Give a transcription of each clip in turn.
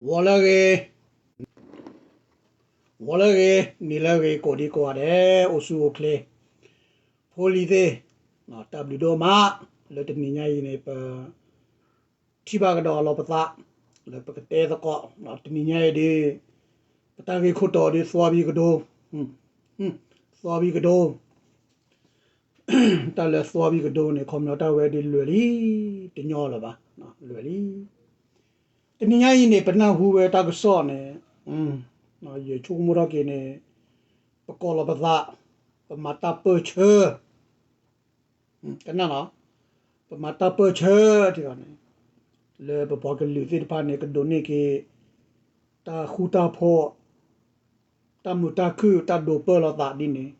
ဂီၤလၢအဂ့ၤ, ဂီၤလၢအဂ့ၤ, နံၤလၢအဂ့ၤ ကိးဒံကိးဂၤဒဲး အိၣ်ဆူၣ်အိၣ်ချ့, ဖိလံၤသ့ၣ်, တၢ်ဘျုးဒိၣ်မး, လၢတနံၤညါအံၤန့ၣ် ပ ထံၣ်ဘၣ်ကဒီးလီၤပသး လၢပကတဲသကိး, တနံၤညါအံၤဒ် ပတၢ်ဂ့ၢ်ခိၣ်တီဒ် သွါဘံကဒိ, သွါဘံကဒိ, တၢ်လၢသွါဘံကဒိန့ၣ် ခီပညီတၢ်ဝဲဒ်လွဲၢ်လံ, တညီလၢၤဘၣ်, လွဲၢ်လံ. တနံၤညါအံၤန့ၣ် ပနၢ်ဟူဝဲတၢ်ကစီၣ်န့ၣ်, ယဆိကမိၣ်ထီၣ်က့ၤန့ၣ်, ပကိးလီၤပသး, ပမၤတၢ်ပၢၢ်ဆၢ ကနၣ်လီၤ, ပမၤတၢ်ပၢၢ်ဆၢထံၣ်လီၤန့ၣ်, လၢပပှၤကလုာ်သ့ၣ်တဖၣ်န့ၣ် ကဒိးန့ၢ်က့ၤ တၢ်ဃူတၢ်ဖိး, တၢ်မုာ်တၢ်ခုၣ် တၢ်ဒိးပၢၢ်လိာ်သးဒ်န့ၣ်,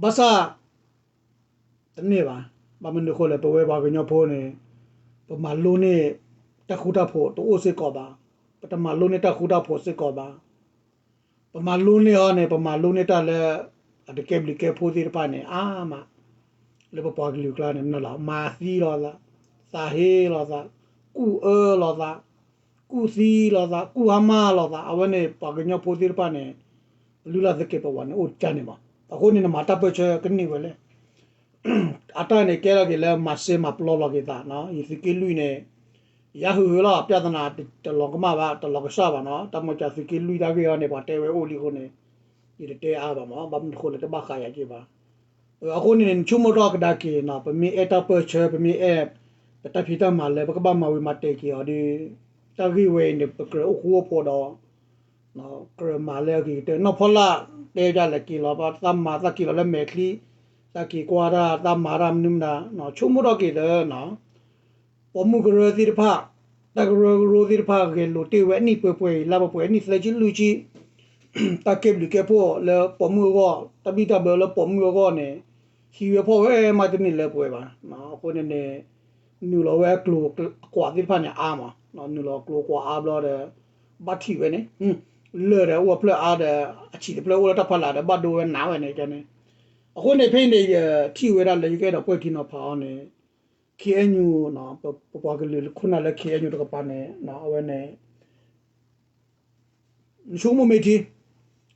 ဘၣ်ဆၣ် တန့ၢ်ဘၣ်. ဘၣ်မနုၤအဃိလဲၣ် ပဝဲပှၤကညီဖိန့ၣ်, ပမၤလိန့ၢ် တၢ်ဃူတၢ်ဖိးတအိၣ်စ့ၢ်ကီးဘၣ်, ပတမၤလိန့ၢ်တၢ်ဃူတၢ်ဖိးစ့ၢ်ကီးဘၣ်. ပမၤလိန့ၢ်အီၤန့ၣ် ပမၤလိန့ၢ်တၢ်လၢ အတကဲဘျုးကဲဖှိၣ်သ့ၣ်တဖၣ်န့ၣ် အါမး, လၢပပှၤကလုာ်ကျါန့ၣ် မနုၤလီၤ မၤသံလိာ်သး, သးဟ့လိာ်သး, ကူၣ်အၢလိာ်သး, ကူၣ်သံလိာ်သး, ကူၣ်ဟါမၢ်လိာ်သး, အဝဲန့ၣ် ပှၤကညီဖိသ့ၣ်တဖၣ်န့ၣ် ပလုၢ်လၢ်သကဲးပဝးန့ၣ် အိၣ်ကန့ၣ်မး. အဃိန့ၣ် နမၤတၢ်ပၢၢ်ဆၢကန့ၢ်ဝဲလဲၣ်. အတၢ်န့ၣ်ကဲထီၣ်က့ၤလၢမၤစဲမၤပျီလီၤက့ၤသး, ယသုးက့လွံၢ်န့ၣ် ယဟုၣ်ဟုၣ်လီၤ, ပြဿနာတလီၤကမၣ်ဘၣ်, တလီၤကစၢ်ဘၣ်နီၤ. တၢ်မၤစၢၤသုးက့လွံၢ်တၢ်ဂ့ၢ်အံၤန့ၣ် ပှၤတဲဝဲအိၣ်လံအဃိန့ၣ် ယတတဲအါဘၣ်မး, ဘၣ်မနုၤအဃိလဲၣ် တဘၣ်ဃးယၤက့ၤဘၣ်. အဃိန့ၣ် နဆိကမိၣ်ထီၣ်ကဒါက့ၤနီၤ, ပမ့ၢ်အဲၣ်တၢ်ပၢၢ်ဆၢ, ပမ့ၢ်အဲၣ် ပတၢ်ဖံးတၢ်မၤလၢပကဘၣ်မၤဝံၤမၤတဲာ်က့ၤအီၤဒီး တၢ်ဂ့ၢ်ဝဲအံၤန့ၣ် ပကြၢးအိၣ်ဃူအိၣ်ဖိးဒီး ကြၢးမၤလၢအဂ့ၤကတၢၢ်. နီၢ်ဖီလာ်တဲဒ်လဲၣ် က့ၤလီၤ, သးမၤသးက့ၤလီၤလၢမဲာ်ချံ, သးက့ၤကွၢ်တၢ်, သးမၤတၢ်မနုၤမတၤ, ဆိကမိၣ်ထီၣ်က့ၤသၢနီၤ, ပိာ်မုၣ်ကရၢသ့ၣ်တဖၣ်, တၢ်ကရၢကရိသ့ၣ်တဖၣ် ဂဲၤလိာ်တ့ၢ်ဝဲအနံၣ်ပှဲၤပှဲၤအံၤ လါပှဲၤပှဲၤ အနံၣ်သၢဆံလွံၢ်ဆံ, တၢ်ကဲဘျုးကဲဖှိၣ်လၢပိာ်မုၣ်အဂီၢ်, တၢ်ဘံၣ်တၢ်ဘၢလၢပိာ်မုၣ်အဂီၢ်န့ၣ် ဟံးဝဲဖီၣ်ဝဲမးတန့ၢ်လၢပှဲၤဘၣ်. အဃိန့ၣ်န့ၣ် နုာ်လီၤဝဲအကျိၤအကွာ်သ့ၣ်တဖၣ်န့ၣ်အါမး, နုာ်လီၤကျိၤကွာ်အါဘျီဒီး ဘၣ်ထံၣ်ဝဲန့ၣ်, လၢၢ်ဒီးအိၣ်အဖျၢၣ်အါဒီး အဆံးတဖျၢၣ်အိၣ်လၢတၢ်ဖီလာ်ဒီး ဘၣ်ဒိဝဲနးဝဲန့ၣ်န့ၣ်. အဃိန့ၣ် ဖဲအံၤန့ၣ် ယထံၣ်ဝဲဒၣ်လၢယကအဲၣ်ဒိးပှဲၤထံနီၤဖးအီၤန့ၣ် ခ့ၣ်အဲၣ်ယူၣ်, ပပှၤကလုာ်ခိၣ်နၢ်လၢ ခ့ၣ်အဲၣ်ယူၣ် တကပၤန့ၣ် အဝဲန့ၣ် နဆိကမိၣ်မ့ၢ်ထံ,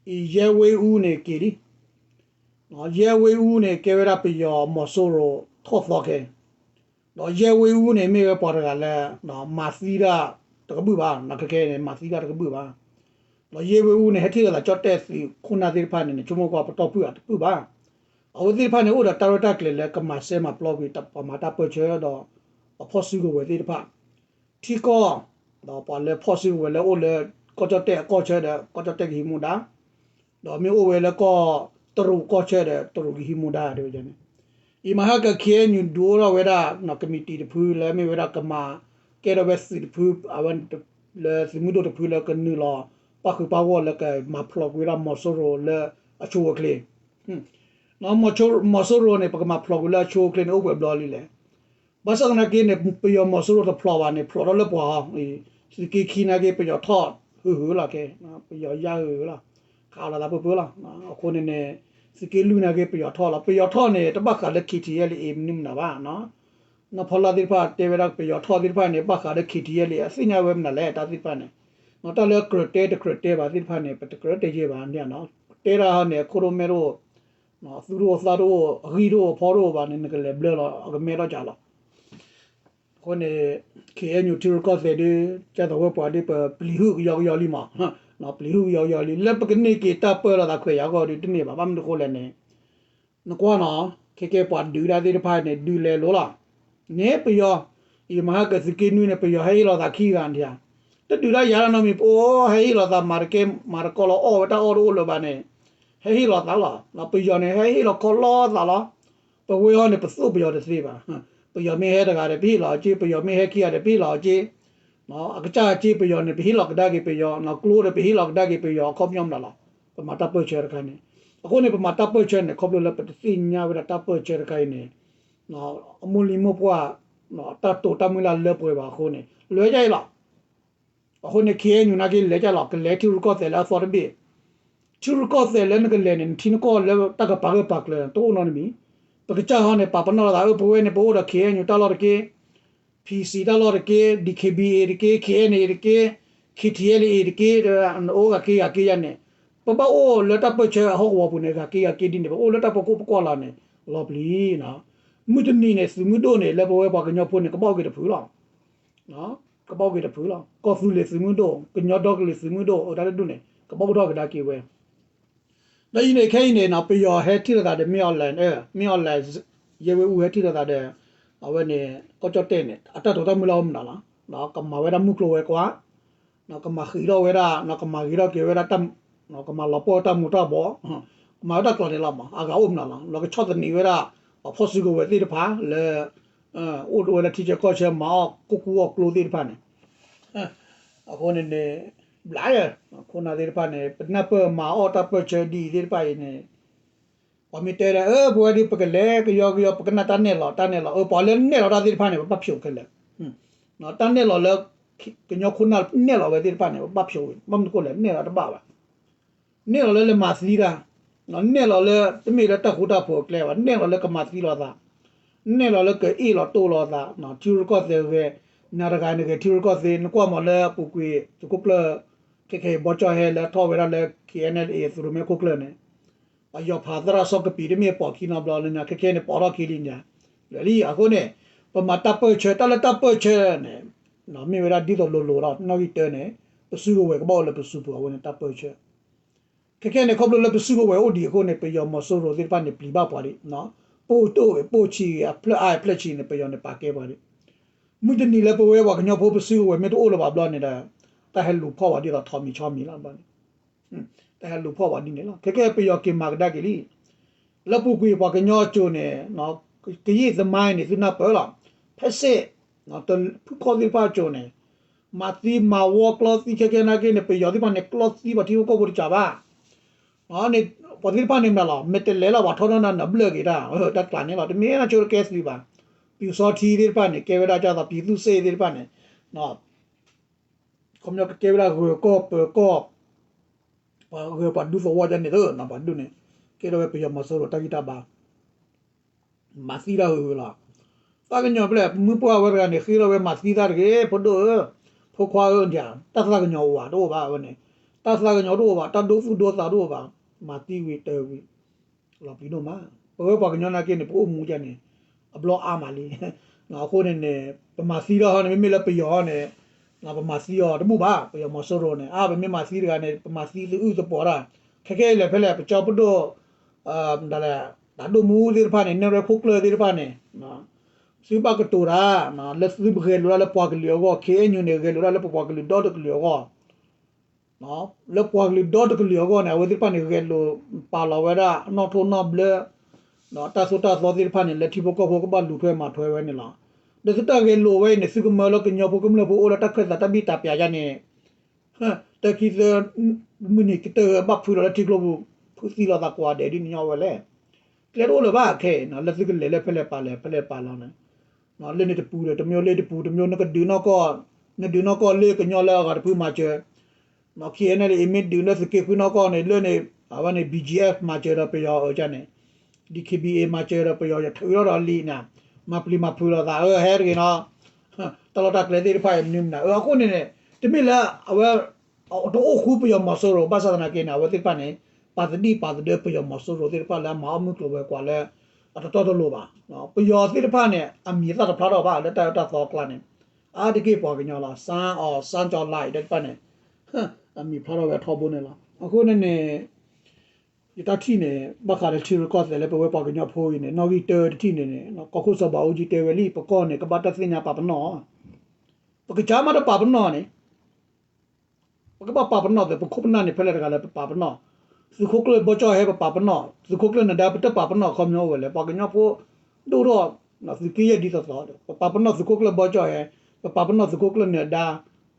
အံၤ ရဲဝင်းဦးန့ၣ်က့ၤလံ. ရဲဝင်းဦးန့ၣ် ကဲဝဲဒၣ်ပယီၤမီၤစိရိၤထီၣ်သီခဲ, ဒီးရဲဝင်းဦးန့ၣ် မ့ၢ်ဝဲပှၤတဂၤလၢ မၤသံတၢ်တကဘုၣ်ဘၣ်, ခဲခဲန့ၣ် မၤသံတၢ်တကဘုၣ်ဘၣ်. ဒီးရဲဝင်းဦးန့ၣ် ဟဲထံၣ်လိာ်သးကၠီၣ်တဲၣ်သုးခိၣ်နၢ်သ့ၣ်တဖၣ်န့ၣ် နဆိကမိၣ်ကွၢ် ပတီၢ်ပုၢ်အတပုၢ်ဘၣ်. အဝဲသ့ၣ်တဖၣ်န့ၣ် အိၣ်ဒီးတၢ်ရဲၣ်တၢ်ကျဲၤလၢကမၤစဲမၤပျီကွံာ် ပှၤမၤတၢ်ပၢၢ်ဆၢဒီး ပှၤဖီၣ်စုကဝဲၤသ့ၣ်တဖၣ် ထံကီၢ်, ဒီးပှၤလၢဖီၣ်စုကဝဲၤလၢအိၣ်လၢ ကီၢ်ကၠီၣ်တဲၣ်အကီၢ်ဆၢဒီး ကီၢ်ကၠီၣ်တဲၣ်ကဟံးမူဒါ, ဒီးမ့ၢ်အိၣ်ဝဲလၢကီၢ်တရူးကီၢ်ဆၢဒီး တရူးကဟံးမူဒါ တဲဝဲန့ၣ်. အံၤမဟါက ခ့ၣ်အဲၣ်ယူၣ် ဒုးအိၣ်ထီၣ်ဝဲဒၣ် ကမံးတံာ်တဖုလၢမ့ၢ်ဝဲဒၣ်ကမၤကဲထီၣ်ဝဲသုးတဖု, အဝဲ လၢသုးမုၢ်ဒိၣ်တဖုလၢကနုာ်လီၤ ပၣ်ဃုာ်ပၣ်ဂီၢ်လၢကမၤဖျိးကွံာ်ဝဲဒၣ်မီၤစိရိၤလၢအဆိအချ့ မီၤစိရိၤန့ၣ် ပကမၤဖျိးကွံာ်လၢအဆိအချ့န့ၣ် အိၣ်ပှဲၤဘျီလံလဲၣ်. ဘၣ်ဆၣ်သနာ်က့န့ၣ် ပယီၤမီၤစိရိၤတဖျိးဘၣ်န့ၣ် ဖျိးထီၣ်လၢပှၤအီၤ, သုးက့ခံနာ်က့ ပယီၤထီၣ်ဟုၣ်ဟုၣ်လီၤက့, ပယီၤယါဟုၣ်လီၤ, ခးလီၤသးပၢပၢလီၤ. အဃိန့ၣ်န့ၣ် သုးက့လွံၢ်နာ်က့ ပယီၤထီၣ်လီၤ. ပယီၤထီၣ်န့ၣ် တဘၣ်ဃးလၢ ခ့ၣ်ထံၣ်အဲၣ်လ်အ့ မနုၤမနုၤဘၣ်. နီၢ်ဖီလာ်သ့ၣ်တဖၣ်တဲဝဲဒၣ် ပယီၤထီၣ်သ့ၣ်တဖၣ်န့ၣ် ဘၣ်ဃးလၢ ခ့ၣ်ထံၣ်အဲၣ်လ်အ့ အသ့ၣ်ညါဝဲမနုၤလဲၣ် တၢ်သ့ၣ်တဖၣ်န့ၣ်. တၢ်လၢကြၢးတဲတကြၢးတဲဘၣ်သ့ၣ်တဖၣ်န့ၣ် ပတကြၢးတဲယဲၢ်ဘၣ်န့ၣ်, တဲတၢ်ဟီန့ၣ် အခိၣ်တအိၣ်မဲာ်တအိၣ်, သူတအိၣ်သးတအိၣ် အဂံၢ်တအိၣ်အဖီတအိၣ်ဘၣ်န့ၣ် နကလဲၤဘျၢလီၤ အကမဲထီၣ်ကၢ်လီၤ. အဃိန့ၣ် ခ့ၣ်အဲၣ်ယူၣ် ထံရူၢ်ကီၢ်သဲးဒုး ကၢ်သိးဝဲပှၤဒုး ပပျံၤဟုၣ်ကယီကယီလံမး, ပျံၤဟုၣ်ကယီကယီလံ လၢပကန့ၢ်က့ၤတၢ်ပၢၢ်လိာ်သးခွဲးယာ်အဂီၢ်ဒုး တန့ၢ်ဘၣ်. ဘၣ်မနုၤအဃိလဲၣ်န့ၣ် နကွၢ်နီၤ ခဲကဲပှၤဒုးတၢ်သ့ၣ်တဖၣ်န့ၣ် ဒုးလဲၤလိၤလီၤ. န့ၣ်ပယီၤ, အံၤမဟါကသုးက့နွံန့ၣ် ပယီၤဟဲဟ့ၣ်လီၤသးခံဂၤဒၣ်, တဒုးတၢ်ယၤတၢ်နီတမံၤ ပအိၣ်ဟဲဟ့ၣ်လီၤသး မၤတကဲ မၤတကီလီၤ အီၣ်ဝဲတၢ်အီၣ်တအိၣ်လၢၤဘၣ်န့ၣ် ဟဲဟ့ၣ်လီၤသးလီၤ. ပယီၤန့ၣ် ဟဲဟ့ၣ်လီၤခီလီသးလီၤ. ပဝဲဟီန့ၣ် ပသိၣ်ပယီၤတသ့ဘၣ်. ပယီၤမ့ၢ်ဟဲတဂၤဒီး ပဟ့ၣ်လီၤအီၤက့, ပယီၤမ့ၢ်ဟဲခံဂၤဒီး ပဟ့ၣ်လီၤအီၤက့. အကစၢ်အက့ ပယီၤန့ၣ် ပဟ့ၣ်လီၤကဒါက့ၤပယီၤ, ကျိဒီးပဟ့ၣ်လီၤကဒါက့ၤပယီၤ အခီပညီမနုၤလီၤ. ပမၤတၢ်ပၢၢ်ဆၢတခါန့ၣ်, အဃိန့ၣ် ပမၤတၢ်ပၢၢ်ဆၢန့ၣ် ခီဖျိလၢပတသ့ၣ်ညါဝဲဒၣ်တၢ်ပၢၢ်ဆၢတခါအံၤန့ၣ် အမိၢ်လံၤမိၢ်ပှၢ် တၢ်တိာ်တၢ်မုၢ်လၢ်လၢပှဲၤဘၣ်အဃိန့ၣ် လဲၤကၢ်အံၤလီၤ. အဃိန့ၣ် ခ့ၣ်အဲၣ်ယူၣ် နာ်က့လဲၤကၢ်လီၤ, ကလဲၤထံရူၢ်ကီၢ်သဲးလၢအသီတဘ့ၣ်. ထံရူၢ်ကီၢ်သဲးလၢနကလဲၤန့ၣ် နထံနကီၢ်လၢတၢ်ကပၤဂၢၢ်ပၤကျၢၤ တအိၣ်နီတမံၤ. ပကစၢ်ဟီန့ၣ် ပာ်ပနီၣ်လိာ်သး အၢ ပဝဲန့ၣ် ပအိၣ်ဒီး ခ့ၣ်အဲၣ်ယူၣ် တၢ်လီၢ်တက့ၢ်, ဖံစံး တၢ်လီၢ်တက့ၢ်, ဒံၣ်ခ့ၣ်ဘံၣ်အ့ၣ် တက့ၢ်, ခ့ၣ်အဲၣ်ယူၣ် တက့ၢ်, ခ့ထံၣ်အဲလ်အ့ၣ်တက့ၢ်, နအိၣ်ဂၤက့ဂၤက့ယၤန့ၣ်, ပဘၣ်အိၣ်လၢတၢ်ပၢၢ်ဆၢအဟီၣ်ကဝီၤပူၤန့ၣ် ဂၤက့ဂၤက့ဒ်န့ၣ် ပအိၣ်လၢတၢ်ဖီခိၣ်ပကွၢ်လီၤန့ၣ် လီၤပျံၤနီၤ. မုၢ်တနံၤန့ၣ် သုးမုၢ်ဒိၣ်န့ၣ် လၢပဝဲပှၤကညီဖိန့ၣ် ကဘၣ်အိၣ်က့ၤတဖုလီၤ. ကဘၣ်အိၣ်က့ၤတဖုလီၤ. ကီၢ်သူလ့ၤသုးမုၢ်ဒိၣ်, ကညီဒီကလုာ်သုးမုၢ်ဒိၣ် အတၢ်တဒူၣ်န့ၣ် ကဘၣ်အိၣ်ထီၣ်ကဒါက့ၤဝဲ ဒီးအံၤန့ၣ် ခဲအံၤန့ၣ် ပယီၤဟဲထံၣ်လိာ်သးဒီး မင်းအောင်လှိုင်, မင်းအောင်လှိုင် ရဲဝင်းဦး ဟဲထံၣ်လိာ်သးဒီး အဝဲန့ၣ် ကီၢ်ကၠီၣ်တဲၣ်န့ၣ် အတၢ်တိာ်တၢ်မုၢ်လၢ်အိၣ်မနုၤလီၤ. ကမၤဝဲဒၣ်မုၢ်ကျိၤဝဲၤကွာ်, ကမၤဃံးထီၣ်ဝဲဒၣ်, ကမၤဂ့ၤထီၣ်က့ၤဝဲဒၣ်, ကမၤလီၤပှီၢ်ဝဲတၢ်မူၤတၢ်ဘှီး, ကမၤဝဲတၢ်ကျိၤန့ၣ်လီၤမး, အဂၤအိၣ်မနုၤလီၤ. ကဆီၣ်သနံးဝဲဒၣ် ပှၤဖီၣ်စုကဝဲၤသ့ၣ်တဖၣ်လၢ အိၣ်ဝဲလၢထံဆၢကီၢ်ဆၢ မၤအီၣ်ကိၣ်ကူအီၣ်ကျိသ့ၣ်တဖၣ်န့ၣ် အဃိန့ၣ်န့ၣ် ဘျါယဲၢ် ခိၣ်နၢ်သ့ၣ်တဖၣ်န့ၣ် ပနၢ်ပၢၢ်မၤအီၣ်တၢ်ပၢၢ်ဆၢဒ်အံၤသ့ၣ်တဖၣ်အံၤန့ၣ် ပှၤမ့ၢ်တဲဒီး အၢ ပဝဲဒၣ်ပကလဲၤကယီကယီ ပကနၣ်တၢ်နဲၣ်လီၤ တၢ်နဲၣ်လီၤ, အၢ ပှၤလၢနဲၣ်လီၤတၢ်သ့ၣ်တဖၣ်န့ၣ် ပဘၣ်ဖျိးခဲလၢာ်, တၢ်နဲၣ်လီၤလၢ ကညီခိၣ်နၢ်နဲၣ်လီၤဝဲသ့ၣ်တဖၣ်န့ၣ် ပဘၣ်ဖျိးဝဲ ဘၣ်မနုၤဃိလဲၣ် နဲၣ်လီၤတဘၣ်ဘၣ် နဲၣ်လီၤလၢလဲၤမၤသံတၢ်, နဲၣ်လီၤလၢ တမ့ၢ်လၢတၢ်ဃူတၢ်ဖိးအကျဲဘၣ်, နဲၣ်လီၤလၢကမၤသံလီၤသး, နဲၣ်လီၤလၢကအ့ၣ်လိာ်တိၢ်လိာ်သး, ထံရူၢ်ကီၢ်သဲးဂဲၤ, နၤတဂၤနဂဲၤထံရူၢ်ကီၢ်သဲး, နကွၢ်မးလၢအပူၤကွံာ် သုးခိၣ်ကျၢၢ် ခဲခဲအံၤ ဘီကၠီၣ်ဟဲလၢထီၣ်ဝဲဒၣ်လၢ K N L A သုးရိၣ်မဲခိၣ်ကျၢၢ်န့ၣ် ပယီၤဖးသရၣ်စီၤကပံာ်တမ့ၢ်ပိာ်ခံနီတဘျီလၢညါ ခဲခဲန့ၣ် ပိာ်ထီၣ်ခံလံညါ, လၢာ်လံ အဃိန့ၣ် ပမၤတၢ်ပၢၢ်ဆၢ တၢ်လၢတၢ်ပၢၢ်ဆၢန့ၣ် မ့ၢ်ဝဲဒၣ်ဒ်သိးလိၤလိၤဒီးနီၣ်ဂံၢ်တၢန့ၣ် ပစုကဝဲၤကဘၣ်အိၣ်လၢပစုပူၤအဝဲန့ၣ်တၢ်ပၢၢ်ဆၢ ခဲခဲန့ၣ် ခီဖျိလၢပစုကဝဲၤအိၣ်ဒံးအဃိန့ၣ် ပယီၤမီၤစိရိၤသ့ၣ်တဖၣ်န့ၣ် ပျံၤဘၣ်ပှၤဒံး, ပိၢ်တိၢ်ဂ့ၤ ပိၢ်ဆံးဂ့ၤ အဖျၢၣ်အါအဖျၢၣ်ဆံးန့ၣ် ပယီၤန့ၣ်ပာ်ကဲပှၤဒံး, မုၢ်တနံၤလၢပဝဲပှၤကညီဖိပစုကဝဲၤမ့ၢ်တအိၣ်လၢၤဘၣ်ဘျီန့ၣ်ဒီး တၢ်ဟဲလူၤဖီၣ်ဝဲဒ်သိးထိးမံၤဆီမံၤလီၤဘျီန့ၣ်, တၢ်ဟဲလူၤဖီၣ်ဝဲဒ်န့ၣ်လီၤ. ခဲခဲပယီၤက့ၤမၤကဒါက့ၤလံ လၢပူၤကွံာ်ပှၤကညီအစိၤန့ၣ် ကယံာ်သမိုင်းန့ၣ် သုနၢ်ပၢၢ်လီၤ. ဖဲစ့ၣ် ဖုခီၣ်သ့ၣ်တဖၣ်အစိၤန့ၣ် မၤသံမၤဝီကျီသံခဲခဲနာ်က့န့ၣ် ပယီၤသ့ၣ်တဖၣ်န့ၣ် ကျီသံပှၤထံဖိကီၢ်ဖိတကးဘၣ်. ပှၤသ့ၣ်တဖၣ်န့ၣ်မနုၤလီၤ မဲာ်တဲးလဲးလီၤ ပှၤထီၣ်နီၢ်နၤနဘျၢၣ်က့ၤတၢ် တၢ်ကျးန့ၣ်လီၤ တမ့ၢ်နဆိကဲသုးဘၣ်. ပျူစောထီးသ့ၣ်တဖၣ်န့ၣ် ကဲဝဲဒၣ်ကၢ်သိး ပြည်သူ့စစ် သ့ၣ်တဖၣ်န့ၣ် ခီပညီကကဲဝဲဒၣ်ဂၢၤကီၢ်ပၢၤကီၢ် ပှၤဂၢၤပှၤဒူသဝီဒ်န့ၣ် ပှၤဒူန့ၣ် ကဲထီၣ်ဝဲပယီၤမီၤစိရိၤတၢ်ဂံၢ်တၢ်ဘါ မၤသံတၢ်ဂ့ၤဂ့ၤလီၤ. သးကညီၤဖဲလဲၣ် မုၢ်ပှၢ်ဝဲတဂၤန့ၣ် ဃ့ထီၣ်ဝဲမၤသံတၢ်တဂ့ၤ ဖိဒိၣ်ဧၢ, ဖိခွါဧၢ, တၢ်သးကညီၤအိၣ်ဘၣ်တအိၣ်ဘၣ်ဝဲန့ၣ်, တၢ်သးကညီၤတအိၣ်ဘၣ် တၢ်ဒိသူၣ်ဒိသးတအိၣ်ဘၣ်, မၤသံဝံၤတၢၤဝံၤ လီၤပျံၤဒိၣ်မး. ပဝဲပှၤကညီနာ်က့န့ၣ် ပအိၣ်မူဒ်န့ၣ် အဘျီအါမးလံ. အဃိန့ၣ်န့ၣ် ပမၤသံထီၣ်ဟီန့ၣ် မ့မ့ၢ်လၢပယီၤန့ၣ် ပမၤသံအီၤတဘူၣ်ဘၣ်, ပယီၤမီၤစိရိၤန့ၣ် အါ ပမ့ၢ်မၤသံတဂၤန့ၣ် ပမၤသံသုအုၣ်သပိးတၢ်, ခဲခဲအံၤလဲၣ်ဖဲလဲၣ် ပကၠီပဒိၣ် ဒ်လဲၣ် တၢ်ဒိၣ်မူသ့ၣ်တဖၣ်န့ၣ် နဲၣ်ရွဲၣ်ခိၣ်ကျၢၢ်သ့ၣ်တဖၣ်န့ၣ် သုဘၣ်ကတိၤတၢ် လၢသုဂဲၤလိာ်တၢ်လၢပှၤကလုာ်အဂီၢ် ခ့အဲၣ်ယူၣ်န့ၣ် ဂဲၤလိာ်တၢ်လၢပပှၤကလုာ်ဒီတကလုာ်အဂီၢ် လၢပှၤကလုာ်ဒီတကလုာ်အဂီၢ်န့ၣ် အဝဲသ့ၣ်တဖၣ်န့ၣ် ဂဲၤလိာ်ပာ်လီၤဝဲဒၣ် နီၣ်ထိၣ်နီၣ်ဘျၢ ဒီးတၢ်သိၣ်တၢ်သီသ့ၣ်တဖၣ်န့ၣ် လၢထံဖိကီၢ်ဖိကဘၣ်လူၤထွဲမၤထွဲဝဲန့ၣ်လီၤ. ဒီးသုတၢ်ဂဲၤလိာ်ဝဲအံၤန့ၣ် သုကမၢလၢကညီဖိကမျၢၢ်ဖိအိၣ်လၢတၢ်ခၢၣ်သးတၢ်ဘံၣ်တၢ်ပျးယါန့ၣ် တၢ်ခံသၢ မုၢ်နံၤကတၢၢ်ဘၣ်ဖုးလီၤလၢထံကျိပူၤ ဖုးသံလိာ်သးကွၢ်ဒဲးဒ်န့ၣ်ညီဝဲလဲၣ်. ကျဲတအိၣ်လၢၤဘၣ်ခဲအံၤ လၢသုကလဲၤလၢဖဲလဲၣ်ပာ်လဲၣ် ဖဲလဲၣ်ပာ်လီၤန့ၣ် လၢန့ၣ်တပူၤဒီး တမ့ၢ်လၢတပူၤ တမ့ၢ်နကဒုးနီၢ်ကီၢ် နဒုးနီၢ်ကီၢ်လၢကညီလၢအဂၤတဖုမၤစၢၤ KNLA မ့ၢ်ဒုးလၢသုးက့ဃုနီၢ်ကီၢ်န့ၣ် လၢန့ၣ် အဝဲန့ၣ် BGF မၤစၢၤဒီးပယီၤအၢကန့ၣ် DKBA မၤစၢၤဒီးပယီၤ ယထုးထီၣ်ဒီးလံန့ၣ် မၤပျံၤမၤဖုးလိာ်သး အၢ ဟဲတဂ့ၤနီၤ တၢ်လီၢ်တၢ်ကျဲသ့ၣ်တဖၣ်အံၤမနုၤမနုၤ အၢ အဃိန့ၣ်န့ၣ် တမ့ၢ်လၢအဝဲ တအိၣ်ဃူပယီၤမီၤစိရိၤ ဘၣ်ဆၣ်သနာ်က့န့ၣ် အဝဲသ့ၣ်တဖၣ်န့ၣ် ပာ်သဒံၣ်ပာ်သဒၢပယီၤမီၤစိရိၤသ့ၣ်တဖၣ်လၢအမၤအီၣ်မုၢ်ကျိၤဝဲၤကွာ်လၢ အတတီတလိၤဘၣ်. ပယီၤသ့ၣ်တဖၣ်န့ၣ် အမံၤသၣ်တဖျါထီၣ်ဘၣ် လၢတၢ်အၢတၢ်သီအကျါန့ၣ် အါတက့ၢ်ပှၤကညီလီၤ စၣ်အီၣ်စၣ်ကၠီၤလါအံၤ တဖၣ်န့ၣ် အမံၤဖျါထီၣ်ဝဲထီဘိန့ၣ်လီၤ. အဃိန့ၣ်န့ၣ် ယတၢ်ထံၣ်န့ၣ် ဘၣ်ဃးလၢထံရူၢ်ကီၢ်သဲးလၢပဝဲပှၤကညီဖိအံၤန့ၣ် နီၣ်ဂံၢ်တၢတထံၣ်န့ၣ်န့ၣ် ကီၢ်ခိၣ်စီၤဘးအူကၠံတဲဝဲလံ ပကီၢ်န့ၣ် ကဘၣ်တၢ်သ့ၣ်ညါပာ်ပနီၣ် ပကစၢ်မးတပာ်ပနီၣ်န့ၣ် ပကဘၣ်ပာ်ပနီၣ်သ့ ပခိၣ်ပနၢ်န့ၣ် ဖဲလဲၣ်တဂၤလၢပပာ်ပနီၣ်, သုးခိၣ်ကျၢၢ်ဘီကၠီၣ်ဟဲ ပပာ်ပနီၣ်, သုးခိၣ်ကျၢၢ်နၢၤဒါ ပတပာ်ပနီၣ် အခီပညီအိၣ်ဝဲလဲၣ်, ပှၤကညီဖိ ဒိၣ်ထီၣ် သုးက့ယဲၢ်ဒ်သိးသိးဒီး ပပာ်ပနီၣ်သုးခိၣ်ကျၢၢ်ဘီကၠီၣ်ဟဲ, ပပာ်ပနီၣ်သုးခိၣ်ကျၢၢ်နၢၤဒါ,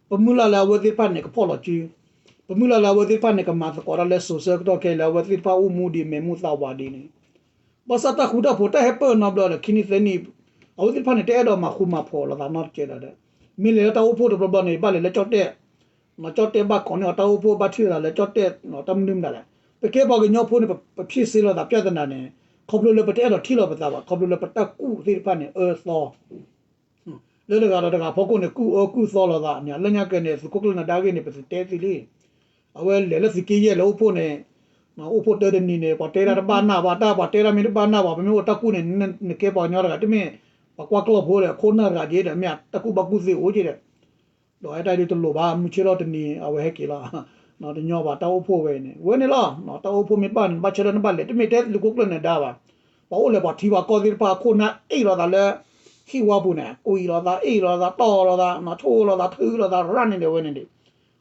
ပမုၢ်လၢ်လၢအဝဲသ့ၣ်တဖၣ်န့ၣ် ကဖီၣ်လီၤစု, ပမုၢ်လၢ်လၢအဝဲသ့ၣ်တဖၣ်န့ၣ် ကမၤသကိးတၢ်လၢစိၤဆၢကတီၢ်ခဲအံၤလၢအဝဲသ့ၣ်တဖၣ်အိၣ်မူဒ်မဲာ်မူသးဝးဒ်န့ၣ် ဘၣ်ဆၣ်တၢ်ဃူတၢ်ဖိးတၢ်ဟဲပၢၢ်နီတဘျီဒီး ခံနံၣ်သၢနံၣ် အဝဲသ့ၣ်တဖၣ်န့ၣ် တအဲၣ်ဒိးမၤဃူမၤဖိးလိာ်သးနီတကဲးဒီး မ့ၢ်လဲၤလၢတၢ်အိၣ်ဖှိၣ်တဘျီဘျီန့ၣ် ဘၣ်လဲၤလၢကၠီၣ်တဲၣ်, ကၠီၣ်တဲၣ်ဘၣ်ကိးန့ၢ်အီၤတၢ်အိၣ်ဖှိၣ် ဘၣ်ထံၣ်လိာ်သးလၢကၠီၣ်တဲၣ် တၢ်မနုၤမတၤလဲၣ်. ပကဲပှၤကညီဖိန့ၣ် ပဖံးစ့လိာ်သး ပြဿနာ န့ၣ် ခီဖျိလၢပတအဲၣ်ဒိးထံၣ်လိာ်ပသးဘၣ် ခီဖျိလၢပတၢ်ကူၣ်သ့ၣ်တဖၣ်န့ၣ် အၢသီ လၢတဂၤဒီးတဂၤဖီခိၣ်န့ၣ် ကူၣ်အၢကူၣ်သီလိာ်သးန့ၣ် လၢညါက့န့ၣ် သုးခိၣ်ကျၢၢ်နဒါဂ့ၢ်န့ၣ် ပတတဲသ့လံ. အဝဲလဲၤလၢသုးက့ယဲၢ်လၢအိၣ်ဖှိၣ်န့ၣ် အိၣ်ဖှိၣ်တၢတနံၤန့ၣ် ပှၤတဲဒၣ်တဘၣ်နၢ်ဘၣ် တၢ်ပှၤတဲဒၣ်မ့ၢ်တဘၣ်နၢ်ဘၣ် ပမ့ၢ်အိၣ်တၢ်ကူၣ်န့ၣ် နကဲပှၤကညီတဂၤ တမ့ၢ်ပှၤကွၢ်ကျီၢ်ဖိဒီး ခိၣ်နၢ်တဂၤက့ဒီး မ့ၢ်တၢ်ကူၣ်ဘၣ်ကူၣ်သ့အိၣ်က့ဒီး ဒီးအဲၣ်တၢ်ဒုးတလိၣ်ဘၣ် မုၢ်ဆ့ၣ်ထီၣ်တနံၤ အဝဲဟဲက့ၤလီၤ. တညီဘၣ်တၢ်အိၣ်ဖှိၣ်ဝဲန့ၣ် ဝဲန့ၣ်လီၤ. တၢ်အိၣ်ဖှိၣ်မ့ၢ်တဘၣ်န့ၣ် နဘၣ်ဆၢထၢၣ်နဘၣ်လဲၤ တမ့ၢ်တဲသုးခိၣ်ကျၢၢ်နဒါဘၣ်. ပှၤအိၣ်လဲၤပှၤထံပှၤကီၢ်သ့ၣ်တဖၣ် ခိၣ်နၢ်အ့ၣ်လိာ်သးလၢ ဟံၣ်ဝါပူၤန့ၣ် ကွံာ်လိာ်သး အ့ၣ်လိာ်သး တီၢ်လိာ်သး ဆိၣ်လိာ်သး ထုလိာ်သး ရၣ်န့ၣ်ဒဲးဝဲန့ၣ်ဒံး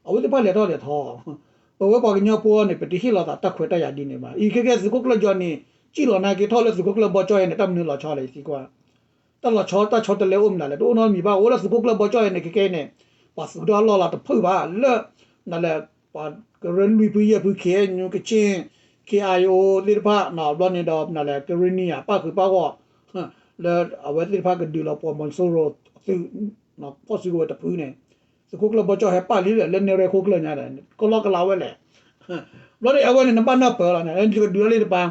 အဝဲသ့ၣ်တဖၣ်လဲၤထီၣ်လဲၤထီ ပဝဲပှၤကညီဖိန့ၣ် ပတဟ့ၣ်လိာ်သးတၢ်ခွဲးတၢ်ယာ်ဒ်န့ၣ်ဘၣ်. အံၤခဲကဲသုးခိၣ်ကျၢၢ်ကၠီန့ၣ် စံၣ်လီၤနာ်က့ထီၣ်လၢသုးခိၣ်ကျၢၢ်ဘီကၠီဟဲန့ၣ် တၢ်မနုၤလီၤဆီလဲၣ် ယသံကွၢ် တၢ်လီၤဆီတၢ်ဆီတလဲအိၣ်မနုၤလဲၣ် တအိၣ်နီတမံၤဘၣ်. အိၣ်လၢသုးခိၣ်ကျၢၢ်ဘီကၠီဟဲန့ၣ် ခဲကဲန့ၣ် ပှၤသုးထီၣ်အလီၢ်လီၤတဖုဘၣ် လၢ နလဲၣ် ပှၤကရၢလွံၢ်ဖုယဲၢ်ဖု ခ့ၣ်အဲၣ်ယူၣ် ကခ့ၣ် ခ့ၣ်အဲၣ်ယူၣ် သ့ၣ်တဖၣ် ဘျီန့ၣ်ဒီး နလဲၣ် ကရၢနံယၤ ပၣ်ဃုာ်ပၣ်ဂီၢ် လၢအဝဲသ့ၣ်တဖၣ်ကဒုးလီၤပှီၢ်မီၤစိရိၤသုး ဖီၣ်စုကဝဲၤတဖုန့ၣ် သုးခိၣ်ကျၢၢ်ဘီကၠီဟဲပၣ်လံလၢ လၢနဲၣ်ရွဲၣ်ခိၣ်ကျၢၢ်ညါဒီး ကလီကလီဝဲလဲၣ်. ဘျီန့ၣ် အဝဲန့ၣ် နဘၣ်နၢ်ပၢၢ်လီၤန့ၣ် ယကဒုးလီၤလံတပၤ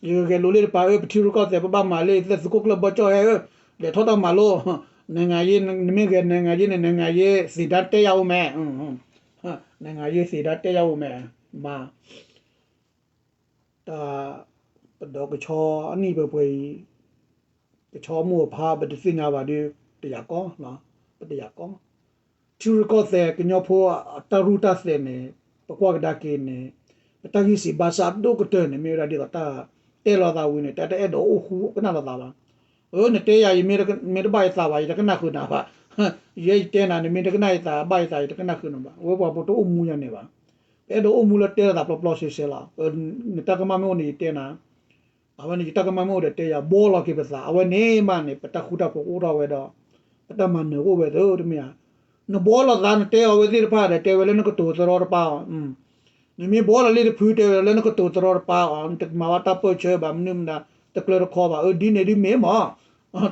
ယကဂဲၤလိာ်လံတပၤ အၢ ပထံရူၢ်ကီၢ်သဲး ပဘၣ်မၤလံ သုးခိၣ်ကျၢၢ်ဘီကၠီဟဲ လဲၤထီၣ်တၢ်မၤလိ နိုင်ငံရေး နမ့ၢ်ဂဲၤ နိုင်ငံရေးန့ၣ် နိုင်ငံရေးသင်တန်းတက်ရဦးမယ် နိုင်ငံရေးသင်တန်းတက်ရဦးမယ် မၤ တၢ် ပဒီးကဆီအနံၣ်ပှဲၤပှဲၤအံၤ ကဆီမိၢ်အဖါ ပတသ့ၣ်ညါဘၣ်ဒီး တယာ်ကီ ပတယာ်ကီ ထံရူၢ်ကီၢ်သဲးကညီဖိအတၢ်ရူၢ်တၢ်သဲးန့ၣ် ပကွၢ်ကဒါက့ၤန့ၣ် ပတၢ်ဂံၢ်စၢ်ဘါစၢ်အဒိၣ်ကတၢၢ်န့ၣ် မ့ၢ်ဝဲဒၣ်ဒ်သိးတၢ်တဲလိာ်သးဝံၤန့ၣ် တၢ်တအဲၣ်ဒိးအိၣ်ဃူကနၣ်လိာ်သးဘၣ်. အၢ နတဲယၤ ယမ့ၢ်တဘၣ်ယသးဘၣ် ယတကနၣ်ဃုာ်နၤဘၣ်. ယဲယတဲနၤ နမ့ၢ်တကနၣ်ယသး ဘၣ်ယသး ယတကနၣ်ဃုာ်နၤဘၣ်. အဝဲပှၤဖိတအိၣ်မူယၤန့ၣ်ဘၣ်. ပအဲၣ်ဒိးအိၣ်မူလၢတဲလိာ်သးပျီပျီဆှဲဆှဲလီၤ. နတၢ်ကမၣ်မ့ၢ်အိၣ်န့ၣ် ယတဲနၤ အဝဲန့ၣ် ယတၢ်ကမၣ်မ့ၢ်အိၣ်ဒီးတဲယၤ ဘှီလီၤက့ၤပသး အဝဲန့ၣ်မးန့ၣ် ပတၢ်ဃူတၢ်ဖိးကအိၣ်ထီၣ်ဝဲဒီး ပတၢ်မၤနၢၤကအိၣ်ဝဲသ့တမ့ၢ်ဧါ. နဘှီလီၤသး နတဲအီၤဝဲသ့ၣ်တဖၣ်ဒီး တဲဝဲလၢနကတိၤသရီတပါအီၤ နမ့ၢ်ဘှီလီၤလံတဖု တဲဝဲလၢနကတိၤသရီတပါအီၤ နတမၤဘၣ်တၢ်ပၢၢ်ဆၢဘၣ် မနုၤမတၤ တကျၢၤတခီဘၣ်. အၢ ဒ်န့ၣ်ဒ်မ့ၢ်မး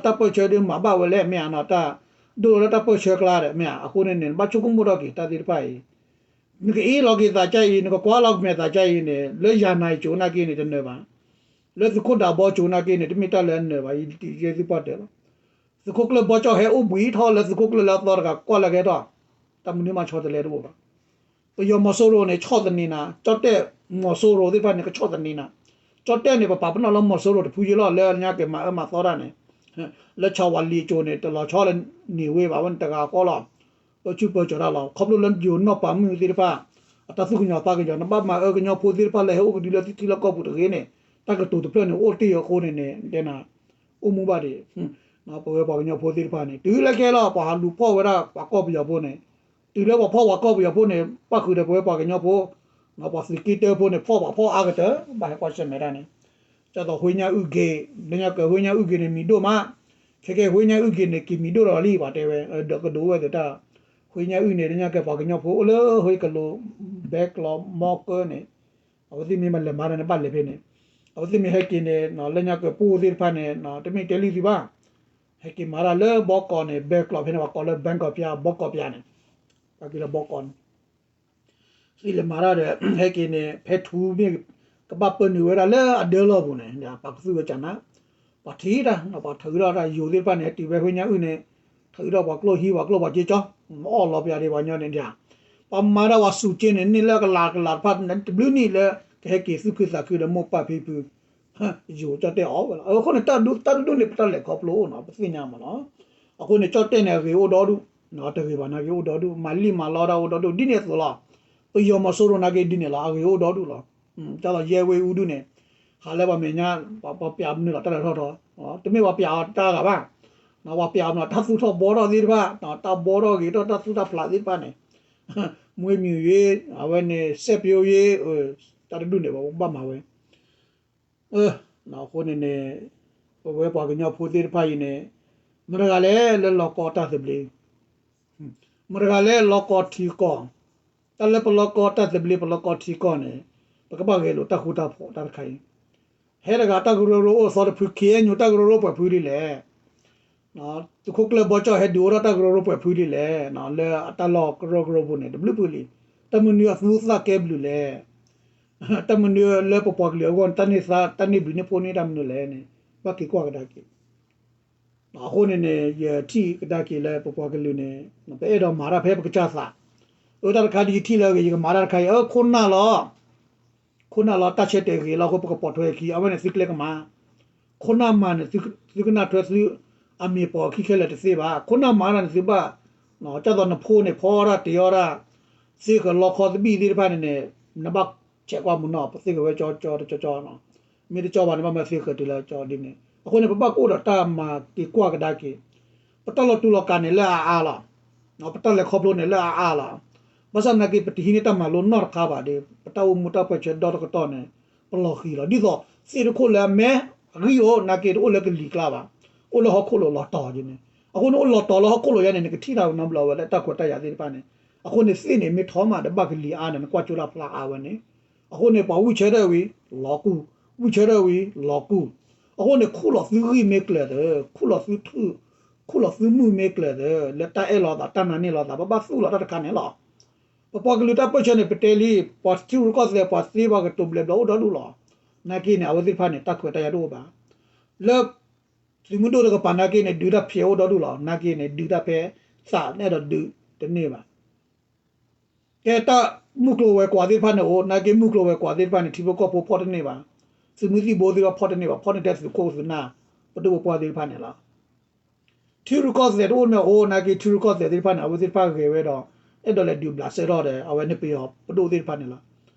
တၢ်ပၢၢ်ဆၢဒ်မၤဘၣ်ဝဲလဲၣ် မ့ၢ်ဧါနီၤ တၢ်ဒိၣ်လၢတၢ်ပၢၢ်ဆၢကျါဒီး မ့ၢ်ဧါ. အဃိန့ၣ်န့ၣ် နဘၣ်ဆိကမိၣ်ထီၣ်က့ၤတၢ်သ့ၣ်တဖၣ်အံၤ နကအ့ၣ်လီၤက့ၤသးကါအံၤ နကကွၢ်လီၤကမဲာ်သးကါအံၤန့ၣ် လၢယၤနၤအံၤကိၤနာ်က့န့ၣ် တနၢၤဘၣ်. လၢသုးခိၣ်ဒးဘီကိၤနာ်က့န့ၣ် တမ့ၢ်တၢ်လၢအနၢၤဘၣ် ယတဲသုပှၢ်တၢၢ်လီၤ. သုးခိၣ်ကျၢၢ်ဘီကၠီဟဲအိၣ်ဘှံးထီၣ်လၢသုးခိၣ်ကျၢၢ်လၢအသီတဂၤကွၢ်လၢကဟဲထီၣ် တၢ်မနုၤမးဆီတလဲတအိၣ်ဘၣ်. ပယီၤမီၤစိရိၤန့ၣ် ဆီၣ်သနံးနၤ ကၠီၣ်တဲၣ်မီၤစိရိၤသ့ၣ်တဖၣ်န့ၣ် ကဆီၣ်သနံးနၤ ကၠီၣ်တဲၣ်န့ၣ် ပပာ်ပနီၣ်လၢမီၤစိရိၤတဖုယ့လီၤ လၢညါက့ၤမၤအၢမၤသီတၢ်န့ၣ် လၢဆၣ်ဝၤလံၤအကိၤန့ၣ် တလီၤဆီလၢန့ၢ်ဝ့ဘၣ်ဝဲန့ၣ်တဂၤဃီလီၤ. ပဆူၣ်ပၢၢ်ကၠီၤတၢ်လီၤ ခီဖျိလၢယိၤနီၢ်ပၤမုၣ်သ့ၣ်တဖၣ် အတၢ်သူၣ်ကညီၤသးကညီၤ နဘၣ်မၤအၢကညီဖိသ့ၣ်တဖၣ်လၢဟဲအိၣ်ကဒုလၢထံထံလီၢ်ကီၢ်ပူၤတဂ့ၤန့ၣ် တၢ်ကတိၤတဖျၢၣ်န့ၣ် အိၣ်တ့ၢ်အဃိန့ၣ်န့ၣ် တဲနၤ အိၣ်မူဘၣ်ဒံး ပဝဲပှၤကညီဖိသ့ၣ်တဖၣ်န့ၣ် တုၤလၢခဲလီၤ ပှၤဟးလူၤဖီၣ်ဝဲဒၣ်ပှၤကီၢ်ပယီၤဖိန့ၣ် တုၤလၢပှၤဖီၣ်ပှၤကီၢ်ပယီၤဖိန့ၣ် ပၣ်ဃုာ်ဒီးပဝဲပှၤကညီဖိ ပှၤသုးက့တၢဖိန့ၣ် ဖီၣ်ပှၤဖီၣ်အါကတၢၢ် ဘၣ်ဟဲကွၢ်ဆၢၣ်မဲာ်တၢ်န့ၣ် ဒ်သိး ဟွ့ညါအုၣ်က့ၤ လၢညါက့ၤ ဟွ့ညါအုၣ်က့ၤန့ၣ် မံၤဒိၣ်မး ခဲကဲ ဟွ့ညါအုၣ်က့ၤန့ၣ် က့ၤမံၤဒိၣ်ဒီးလံ ပှၤတဲဝဲ ဒီးကဒိးဝဲသ့ၣ်တၢ် ဟွ့ညါအုၣ်န့ၣ် လၢညါက့ၤပှၤကညီဖိအိၣ်လၢဟွ့ကလိၤ ဘဲကျီး မီကၢန့ၣ် အဝဲသ့ၣ်မ့ၢ်မၤလဲၤမၤတၢ်န့ၣ် ဘၣ်လဲၤဖဲန့ၣ် အဝဲသ့ၣ်မ့ၢ်ဟဲက့ၤန့ၣ် လၢညါက့ၤပှိၢ်သ့ၣ်တဖၣ်န့ၣ် တမ့ၢ်တဲလံသုဘၣ် ဟဲက့ၤမၤတၢ်လၢဘီကီးန့ၣ် ဘဲကျီးဖဲန့ၣ် ပှၤကိးလၢ ဘဲကီးပျၢ် ဘီကီးပျၢ်န့ၣ် ပှၤက့ၤလၢဘီကီးန့ၣ် သ့ၣ်လဲၤမၤတၢ်ဒီး ဟဲက့ၤန့ၣ် ဖဲထူမ့ၢ် ကဘၣ်ပၢနုာ်ဝဲဒၣ်လၢအဒၢလီၢ်ပူၤန့ၣ် ပှၤကသူၣ်ဝဲကနၣ် ပှၤထံၣ်တၢ် ပှၤထၢအုးထီၣ်တၢ်ယိၤသ့ၣ်တဖၣ်န့ၣ် ဟဲတုၤဖဲဟွ့ညါအုၣ်န့ၣ် ထၢအုးထီၣ်ပှၤကျိၣ်ဟံး ပှၤကျိၣ်ပှၤစ့ကၠီ အီၣ်လီၤပယီၤဒံးပှၤကညီန့ၣ် ပှၤမၤတၢ်ပှၤစူၢ်က့ၤန့ၣ် န့ၢ်လၢကလးကလးတဖၣ် တဘျုးနံၣ်လၢ ကဟဲက့ၤသူၣ်ခုသးခုဒီးမိၢ်ပၢ်ဖံဖု ယိၤကၠီၣ်တဲၣ်အီၣ်ဝဲလီၤ. အဃိန့ၣ် တၢ်ဒိၣ်တၢ်ဒိၣ်န့ၣ် ပတၢ်လဲၤခီဖျိအိၣ်နီၤ ပသ့ၣ်ညါမးလီၤ. အဃိန့ၣ် ကၠီၣ်တဲၣ်န့ၣ် အဂ့ၤအိၣ်ဒီဒူၣ်, တဂ့ၤဘၣ်နာ်က့အိၣ်ဒီဒူၣ်, မၤလံၣ်မၤလီတၢ်အိၣ်ဒီဒူၣ် ဒ်န့ၣ်အသိးလီၤ. ပယီၤမီၤစိရိၤနာ်က့ဒ်န့ၣ်လီၤ အဂ့ၤအိၣ်ဒီဒူၣ်လီၤ. တၢ်လီၤယဲဝ့ၢ်အူဒူၣ်န့ၣ် ဟးလၢပှၤမဲာ်ညါ ပှၤပျးမနုၤလီၤ တၢ်လဲၤထီၣ်ထီၣ်, တမ့ၢ်ပှၤပျးအီၤတၢ်ဂၤဘၣ်, ပှၤပျးအီၤမနုၤ တၢ်သူၣ်ထီၣ်ဘှီထီၣ်သ့ၣ်တဖၣ်, တၢ်ဘှီထီၣ်ဂ့ၤထီၣ် တၢ်သူၣ်တၢ်ဖျးသ့ၣ်တဖၣ်န့ၣ် မွေးမြူရေး အဝဲန့ၣ် စိုက်ပျိုးရေး တၢ်တဒူၣ်န့ၣ် ပဘၣ်မၤဝဲ အဃိန့ၣ်န့ၣ် ပဝဲပှၤကညီဖိသ့ၣ်တဖၣ်အံၤန့ၣ် မတၤတဂၤလဲၣ်လၢလီၤကီတၢ်သဘျ့, မတၤတဂၤလဲၣ်လီၤကီထံကီၢ်, တၢ်လၢပလီၤကီတၢ်သဘျ့ ပလီၤကီထံကီၢ်န့ၣ် ပကဘၣ်ဂဲၤလိာ်တၢ်ဃူတၢ်ဖိးတၢ်တခါအံၤ, ဟဲတဂၤတၢ်ကရၢကရိအိၣ်သီတဖု ခ့ၣ်အဲၣ်ယူၣ် တၢ်ကရၢကရိပှဲၤဖုဒ်လဲၣ် သုးခိၣ်ကျၢၢ်ဘီကၠီၣ်ဟဲဒုးအိၣ်ထီၣ်တၢ်ကရၢကရိပှဲၤဖုဒ်လဲၣ်, လၢအတၢ်လီၢ်ကရၢကရိပူၤန့ၣ် တဘျုးဖုလံ, တၢ်မနုၤအသူသၣ်ကဲဘျုးလဲၣ်, တၢ်မနုၤလၢပပှၤကလုာ်အဂီၢ်န့ၣ် တၢ်န့ၢ်သါ တၢ်န့ၢ်ဘျုးန့ၢ်ဖှိၣ်န့ၢ်တၢ်မနုၤလဲၣ်န့ၣ် ဘၣ်က့ၤကွၢ်ကဒါက့ၤ အဃိန့ၣ်န့ၣ် ယထံၣ်ကဒါက့ၤလၢပပှၤကလုာ်န့ၣ် ပအဲၣ်ဒိးမၤတၢ်ဖဲပကစၢ်သး, အၢ တၢ်တခါဒ်ယထံၣ်လၢအဂ့ၤ ယကမၤတၢ်တခါအံၤ အၢ ခိၣ်နၢ်လီၤ, ခိၣ်နၢ်လီၤတၢ်ဆၢတဲာ်ဂ့ၤလီၤအဃိ ပကပိာ်ထွဲအခံ အဝဲန့ၣ်သုကျဲကမၤ, ခိၣ်နၢ်မၤန့ၣ် သုကနၣ်ထွဲသုအမံၤပိာ်အခံခဲလၢာ်တသ့ဘၣ်, ခိၣ်နၢ်မၤတၢ်န့ၣ်သုဘၣ်, ကၢ်သိးနဖိန့ၣ်ဖီတၢ်တ့အီၣ်တၢ်, သ့ဃၢၤလီခီသဘံၣ်သ့ၣ်တဖၣ်န့ၣ်န့ၣ် နဘၣ်ဆဲးကွၢ်မူနီၤ ပသ့ဃၢၤဝဲကၠီကၠီတကၠီကၠီနီၤ, မ့ၢ်တကၠီဘၣ်န့ၣ် ဘၣ်မၢသ့ဃၢၤတုၤလၢကၠီဒ်န့ၣ် အဃိန့ၣ် ပဘၣ်ကအိၣ်ဒီးတၢ်မၤက့ၤကွၢ်ကဒါက့ၤ, ပတၢ်လီၤတူာ်လီၤကာ်န့ၣ်လၢအအါလီၤ, ပတၢ်လဲၤခီဖျိန့ၣ်လၢအအါလီၤ, ဘၣ်ဆၣ်သနာ်က့ ပတဟံးန့ၢ်တၢ်မၤလိနီတခါဘၣ်ဒီး ပတၢ်အိၣ်မူတၢ်ပၢၢ်ဆၢဒီတကတီၢ်န့ၣ် ပလီၤဃံၤလီၤ. ဒ်သိးသ့ၣ်တခိၣ်လၢအမဲအဂံၢ်အိၣ်နာ်က့ တအိၣ်လၢကလံၤကျါဘၣ်, အိၣ်လၢဟီၣ်ခိၣ်လိၤလီၤတီၤက့ၤန့ၣ်, အဃိန့ၣ် အိၣ်လီၤတီၤလၢဟီၣ်ခိၣ်လိၤယါန့ၣ် နကထံၣ်တၢ်နီတဘျီဝဲလၢတၢ်ခွဲးတၢ်ယာ်သ့ၣ်တဖၣ်န့ၣ်, အဃိန့ၣ်သ့ၣ်န့ၣ် မ့ၢ်ထီမးဒီးဘၣ်ကလံၤအါန့ၣ် နကွၢ်ကၠိတၢ်ဖျါအါဝဲန့ၣ်, အဃိန့ၣ် ပှၤဝံၢ်ဆၢထၢၣ်ဝံၤ လီၤကူၢ်, ဝံၢ်ဆၢထၢၣ်ဝံၤ လီၤကူၢ်, အဃိန့ၣ် ခူၣ်လီၤသုဂံၢ်မ့ၢ်ကျၢၤသၢ, ခူၣ်လီၤသုထု, ခူၣ်လီၤသုမုၢ်မ့ၢ်ကျၢၤသၢ, လၢတၢ်အဲၣ်လီၤသး တၢ်နာ်န့ၢ်လီၤသး ပဘၣ်သူၣ်လီၤတၢ်တခါန့ၣ်လီၤ. ပပှၤကလုာ်တၢ်ပၢၢ်ဆၢန့ၣ် ပတဲလံ, ပှၤထံရူၢ်ကီၢ်သဲး ပှၤသ့ပှၤကတိၤဘျဲးဘျီအိၣ်ဒီဒူၣ်လီၤ. နာ်က့န့ၣ် အဝဲသ့ၣ်တဖၣ်န့ၣ် တၢ်ခွဲးတၢ်ယာ်တအိၣ်ဘၣ်. လၢ သုးမုၢ်ဒိၣ်တကပၤနာ်က့န့ၣ် ဒုးတၢ်ဖျဲးအိၣ်ဒီဒူၣ်လီၤ. နာ်က့န့ၣ် ဒုးတၢ်ဖဲသးန့ၣ်ဒီးဒုးတန့ၢ်ဘၣ်. ကဲတၢ်မုၢ်ကျိၤဝဲၤကွာ်သ့ၣ်တဖၣ်န့ၣ်အိၣ်, နာ်က့မုၢ်ကျိၤဝဲၤကွာ်သ့ၣ်တဖၣ်န့ၣ် ထံဖိကီၢ်ဖိဖီၣ်တန့ၢ်ဘၣ်. သုးမုၢ်သံၣ်ဘိသ့ၣ်တဖၣ်ဖီၣ်တန့ၢ်ဘၣ်, ဖီၣ်န့ၢ်ထဲသုးခိၣ်သုးနၢ် ပဒိၣ်ပပှၢ်သ့ၣ်တဖၣ်န့ၣ်လီၤ. ထံရူၢ်ကီၢ်သဲးတအိၣ်မ့ၢ်အိၣ် နာ်က့ထံရူၢ်ကီၢ်သဲးသ့ၣ်တဖၣ်န့ၣ် အဝဲသ့ၣ်တဖၣ်ဂဲၤဝဲဒီး အဲၣ်ဒိးလဲၤဒုးဘျးစဲထီၣ်ဒီး အဝဲန့ၣ်ပယီၤပဒိၣ်သ့ၣ်တဖၣ်န့ၣ်လီၤ.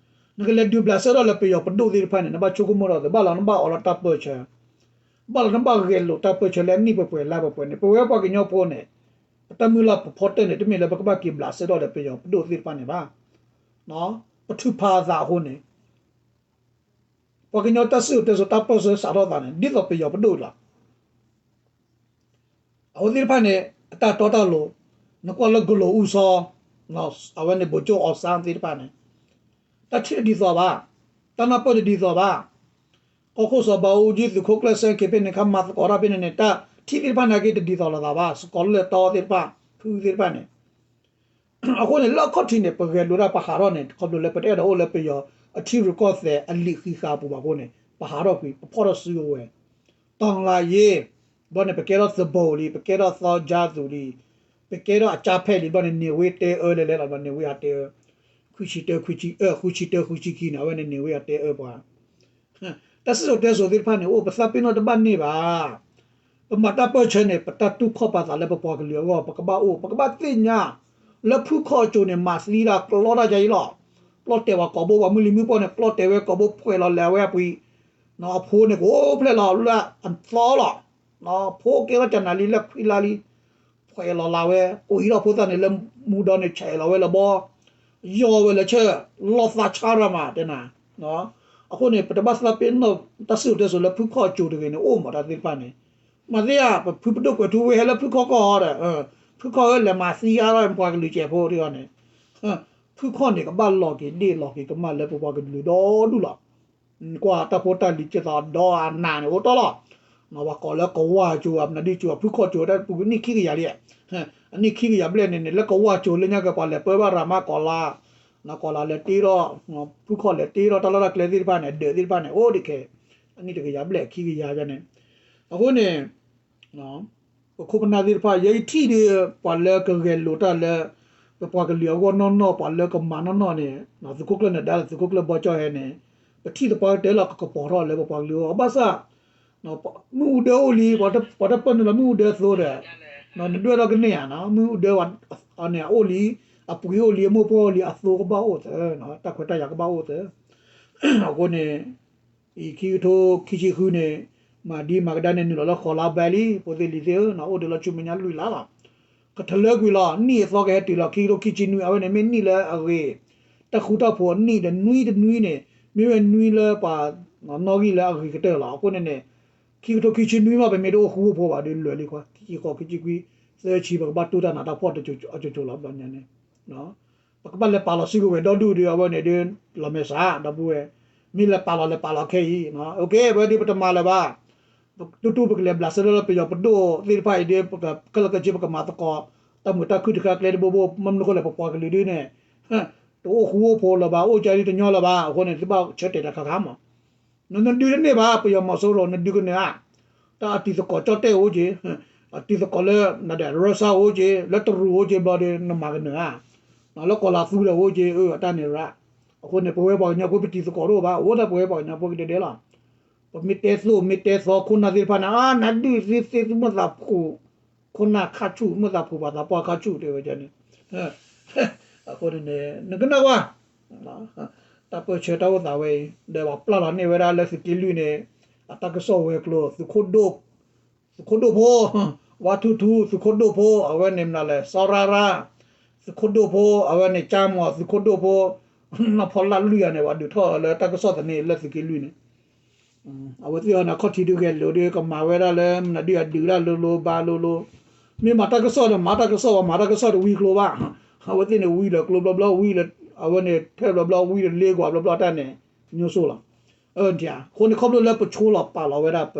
နကလဲၤဒုးဘျးစဲထီၣ်လၢပယီၤပဒိၣ်သ့ၣ်တဖၣ်န့ၣ် နဘၣ်ဆိကမိၣ်ဒီး ဘၣ်လီၤနဘၣ်အိးထီၣ်တၢ်ပၢၢ်ဆၢ, ဘၣ်လီၤနဘၣ်ဂဲၤလိာ်တၢ်ပၢၢ်ဆၢလၢအနံၣ်ပှဲၤပှဲၤလါပှဲၤပှဲၤန့ၣ် ပဝဲပှၤကညီဖိန့ၣ် ပတၢ်မုၢ်လၢ်ပဖီတၢၣ်န့ၣ် တမ့ၢ်လၢပကဘၣ်က့ၤဘျးစဲထီၣ်ဒီးပယီၤပဒိၣ်သ့ၣ်တဖၣ်န့ၣ်ဘၣ်. ပထုးဖးအသးအဃိန့ၣ် ပှၤကညီတၢ်စံၣ်စိၤတဲစိၤတၢ်ပၢၢ်ဆၢစးထီၣ်သးန့ၣ် ဒ်သိးပယီၤပဒိၣ်လီၤ. အဝဲသ့ၣ်တဖၣ်န့ၣ် အတၢ်တီတၢ်လိၤ, နကွၢ်လၢကလိၤအူစီ, အဝဲန့ၣ် ဗိုလ်ချုပ်အောင်ဆန်း သ့ၣ်တဖၣ်န့ၣ် တၢ်ထံၣ်တဒ်သိးဘၣ်, တၢ်နၢ်ပၢၢ်တဒ်သိးဘၣ်. ကီၢ်ခိၣ်စီၤဘးအူကၠံ သုးခိၣ်ကျၢၢ်စဲၣ် ခ့ဖ့န့ၣ် ခါမၤသကိးတၢ်ဖဲန့ၣ်န့ၣ် တၢ်ထံၣ်သ့ၣ်တဖၣ်နာ်က့တဒ်သိးလိာ်သးဘၣ်, စကီၤလၢၢ်တီသ့ၣ်တဖၣ်, ဖုသ့ၣ်တဖၣ်န့ၣ် အဃိန့ၣ် လၢအခီၣ်ထံးန့ၣ် ပဂဲၤလိာ်တၢ်ပဟးထီၣ်န့ၣ် ခီဖျိလၢပတအဲၣ်ဒိးအိၣ်လၢပယီၤအထံရူၢ်ကီၢ်သဲးအလံာ်ဃံးဃာ်အပူၤဘၣ်အဃိန့ၣ် ပဟးထီၣ်ကွံာ် ပဖီၣ်ထီၣ်စုကဝဲၤ, တၢ်လၢယ့ၢ်, ဘျီန့ၣ် ပကဲထီၣ်သဘိလံ, ပကဲထီၣ်သီကၠါသူးလံ, ပကဲထီၣ်အကၠါဖဲးလံ, ဘျီန့ၣ် န့ၢ်ဝ့တဲအၢလဲၤလဲၤလီၤ, ဘျီန့ၢ်ဝ့အတဲအၢ, ခွံဆံတၢ ခွံဆံအၢ ခွံဆံတၢ ခွံဆံခံန့ၣ် အဝဲန့ၣ်န့ၢ်ဝ့အတဲအၢပှၤ တၢ်စံၣ်စိၤတဲစိၤသ့ၣ်တဖၣ်န့ၣ် အိၣ်ပသးပ့ၤနီၣ်တဘၣ်န့ၢ်ဘၣ်. ပမၤတၢ်ပၢၢ်ဆၢန့ၣ် ပတၢ်တူၢ်ခီၣ်ပာ်သးလၢပပှၤကလုာ်အဂီၢ် ပကဘၣ်အိၣ် ပကဘၣ်သ့ၣ်ညါ လၢဖုခီၣ်အစိၤန့ၣ် မၤသံတၢ်ကျီတၢ်ယါအံၤလီၤ. ကျီတဲာ်ဝဲကိာ်ဘိ ပှၤမုၢ်လံၤမုၢ်ပှီၢ်န့ၣ် ကျီတဲာ်ဝဲကိာ်ဘိ ဖှဲးလီၤလဲၤဝဲအပှ့ၤ, အဖိန့ၣ် ကအိၣ်ဖျဲၣ်လီၤလၢအသီလီၤ. ဖိကဲထီၣ်ကနၤလံလၢခွံလါလံ ဖှဲးလီၤလၢ်ဝဲ အိၣ်ဟံးထီၣ်ဖိသၣ်န့ၣ်လၢမူဒီန့ၣ် ဆဲးလီၤဝဲလၢဘီ ယီၢ်ဝဲလၢဆၢၣ် လီၤသးဆါရၣ်မးတဲနၤ. အဃိန့ၣ် ပတဘၣ်သးပ့ၤနီၣ် တၢ်စံၣ်စိၤတဲစိၤလၢဖုခီၣ်အစိၤတဂ့ၤန့ၣ် အိၣ်မးတၢ်သ့ၣ်တဖၣ်န့ၣ် မၤသ့ဧါ ပဖုပဒိၣ်ကွဲးထူဝ့ဟဲလၢဖုခီၣ်ကီၢ်ဒီး ဖုခီၣ်ဧၢ လဲၤမၤသံအါထီၣ်ပှၤကလုာ်စဲးဖိဒ်အံၤန့ၣ် ဖုခီၣ်န့ၣ် ကဘၣ်လီၤက့ၤဒ့ၣ်လီၤက့ၤကမၣ်လၢပပှၤကလုာ်ဒီဒူၣ်လီၤ. ကွၢ်တၢ်ဖိတၢ်လံၤကဲသိးဒီးအနးန့ၣ် အိၣ်တီၢ်လီၤ. ပှၤကိးလၢကဝၢ်စိၤ ပနဒုစိၤ ဖုခီၣ်စိၤ တၢ်ပူၤကနံၣ်ခံကယၤလံ. အနံၣ်ခံကယၤဘျဲၣ်န့ၣ်န့ၣ် လၢကဝၢ်စိၤလၢညါကပှၤလဲၤပၢဘၣ်ရၤမးကီးလါ, ကီးလါလဲၤတ့ထီၣ်, ဖုခီၣ်လဲၤတ့ထီၣ်တၢ်လီၢ်တၢ်ကျဲသ့ၣ်တဖၣ်န့ၣ် ဒၢးသ့ၣ်တဖၣ်န့ၣ် အိၣ်ဒံးခဲ အနံၣ်တကယၤဘျဲၣ်ခံကယၤန့ၣ်. အဃိန့ၣ် ပခိၣ်ပနၢ်သ့ၣ်တဖၣ် ယဲယထံၣ်ဒီး ပှၤလၢကဂဲၤလိာ်တၢ်လၢ ပပှၤကလုာ်အဂီၢ်နီၢ်နီၢ် ပှၤလၢကမၤနီၢ်နီၢ်န့ၣ် သုးခိၣ်ကျၢၢ်နဒါလၢသုးခိၣ်ကျၢၢ်ဘီကၠီၣ်ဟဲန့ၣ် ပထံၣ်သပှၢ်ကတၢၢ်လီၤ ကကပီၤထီၣ်လၢပပှၤကလုာ်အဂီၢ် ဘၣ်ဆၣ် မ့ၣ်အူဒၢအိၣ်လံ ပှၤတပၢၢ်နုာ်လီၤမ့ၣ်အူဒၢအသိဒီး နဒွဲၣ်ထီၣ်ကန့ၢ်ဧါ မ့ၣ်အူဒၢန့ၣ် အအိၣ်လံ အပှ့ၤအိၣ်လံ အမိၢ်ပှၢ်အိၣ်လံ အသိကဘၣ်အိၣ်သၢ တၢ်ခွဲးတၢ်ယာ်ကဘၣ်အိၣ်သၢ အဃိန့ၣ် အံၤခံကထိခံဆံဃုန့ၣ် မၤဒ်မၤကဒါန့ၣ် နုာ်လီၤလၢဃိးလါဘဲလံ ဖိသ့ၣ်လံၤသ့ၣ်ဧၢ အိၣ်ဒံးလီၤဆူမဲာ်ညါလွံၢ်လါလီၤ. ကထလၢကွံာ်လီၤ နံၣ်အသီကဟဲတုၤလီၤ ခံကထိခံဆံနွံ အဝဲန့ၣ်မ့ၢ်နံၣ်လၢအဂ့ၤ တၢ်ဃူတၢ်ဖိးအနံၣ်ဒီးနွံတနွံန့ၣ် မ့ၢ်ဝဲနွံလၢပှၤနီၣ်ဂံၢ်လၢအဂ့ၤကတၢၢ်လီၤ. အဃိန့ၣ်န့ၣ် ခံကထိခံဆံနွံမး ပမ့ၢ်တအိၣ်ဃူအိၣ်ဖိးဘၣ်ဒီး လွဲၢ်လံခွါ ခံဆံဃိး ခံဆံခွံ သၢဆံ ပကဘၣ်တူၢ်တၢ်နးတၢ်ဖှီၣ်တစိၤစိၤလီၤ ဘျီညါန့ၣ် ပကဘၣ်လဲၤပာ်လီၤစုကဝဲၤဒီဒူၣ်ဒီး အဝဲန့ၣ်ဒီး လီၤမဲာ်ဆှး ဒီပုၢ်ဝဲၢ် မ့ၢ်လဲၤပာ်လီၤလဲၤပာ်လီၤခဲအံၤ အဝဲဒ်ပတမၤလၢၤဘၣ် တူၢ်တူၢ်ပကလဲၤဘျးစဲထီၣ်လၢပယီၤပဒိၣ်သ့ၣ်တဖၣ်အံၤဒီး ပကကလၢကဆ့ပကမၤသကိး တၢ်မုာ်တၢ်ခုၣ်တခါကျဲတဘိဘိ မ့ၢ်မနုၤဃိလဲၣ် ပပှၤကလုာ်ဒုန့ၣ် တအိၣ်ဃူအိၣ်ဖိးလၢၤဘၣ် အိၣ်ကၢဒ်တညီလၢၤဘၣ် အဃိန့ၣ် သုဘၣ်ဆၢတဲာ်တၢ်ခါခါမး နဒုတန့ၢ်ဘၣ် ပယီၤမီၤစိရိၤ နဒုကနၢၤဧါ တၢ်အတံၤသကိးကၠီၣ်တဲၣ်အိၣ်က့ၤ အတံၤသကိးလၢ နဒဲး Russia အိၣ်က့ၤ လၢတရူးအိၣ်က့ၤဘျီဒီး နမၤကနၢၤဧါ, လၢကီၢ်လၤသူလၢအိၣ်က့ၤ အၢ အတၢ်န့ၣ်ရၣ်, အဃိန့ၣ် ပဝဲပှၤကညီဖိပတံၤသကိးတအိၣ်ဘၣ်, အိၣ်ဒၣ်ပဝဲပှၤကညီဖိကဒဲဒဲလီၤ. ပမ့ၢ်တဲသိၣ်မ့ၢ်တဲသီခိၣ်နၢ်သ့ၣ်တဖၣ်န့ၣ် အါ နဒုၣ်သ့သ့မုၢ်သးဖှိၣ်, ခိၣ်နၢ်ခါဆူၣ် မုၢ်သးဖှိၣ်ပှၤသးပှၢ်ခါဆူၣ်တဲဝဲန့ၣ်, အဃိန့ၣ်န့ၣ် နကနၣ်ကွၢ် တၢ်ပၢၢ်ဆၢတၢ်အိၣ်သးဝဲအံၤ ဒီးပှၤပျၢ်လီၤန့ၢ်ဝဲဒၣ်လၢသုးက့လွံၢ်န့ၣ် အတၢ်ကစီၣ်ဝဲၤကျိၤ သုးခိၣ်ဒိၣ်, သုးခိၣ်ဒိၣ်ဖိ, ဝါထူထူ သုးခိၣ်ဒိၣ်ဖိ အဝဲန့ၣ်မနုၤလဲၣ် စီၤရၤရၤ, သုးခိၣ်ဒိၣ်ဖိ အဝဲန့ၣ် ကၠါမီၤ သုးခိၣ်ဒိၣ်ဖိ, နီၢ်ဖီလၢ်လွံၢ်ဂၤန့ၣ် ပှၤဒုးထီၣ်လၢတၢ်ကစီၣ်သန့လၢသုးက့လွံၢ်န့ၣ် အဝဲသ့ၣ်အီၤန့ၣ် အခီၣ်ထံးဒုးဂဲၤလိာ်ဒီး ကမၤဝဲဒၣ်လၢမနုၤဒုးအဒုးဒၣ်လိၤလိၤဘါလိၤလိၤ, မ့ၢ်မၤတၢ်ကစီၣ်ဒီး မၤတၢ်ကစီၣ်ဝဲ မၤတၢ်ကစီၣ်တဝံၤကျိၤဘၣ်, အဝဲသ့ၣ်န့ၣ်ဝံၤလၢကျိၤဘျီဘျီဝံၤလၢ အဝဲန့ၣ်ထဲဘျီဘျီဝံၤလၢလ့ကွၢ်ဘျီဘျီတၢ်န့ၣ် ညိၣ်စိလီၤ. အဃိန့ၣ်ခီဖျိလၢပဆိလီၤပာ်လီၤဝဲဒၣ်ပ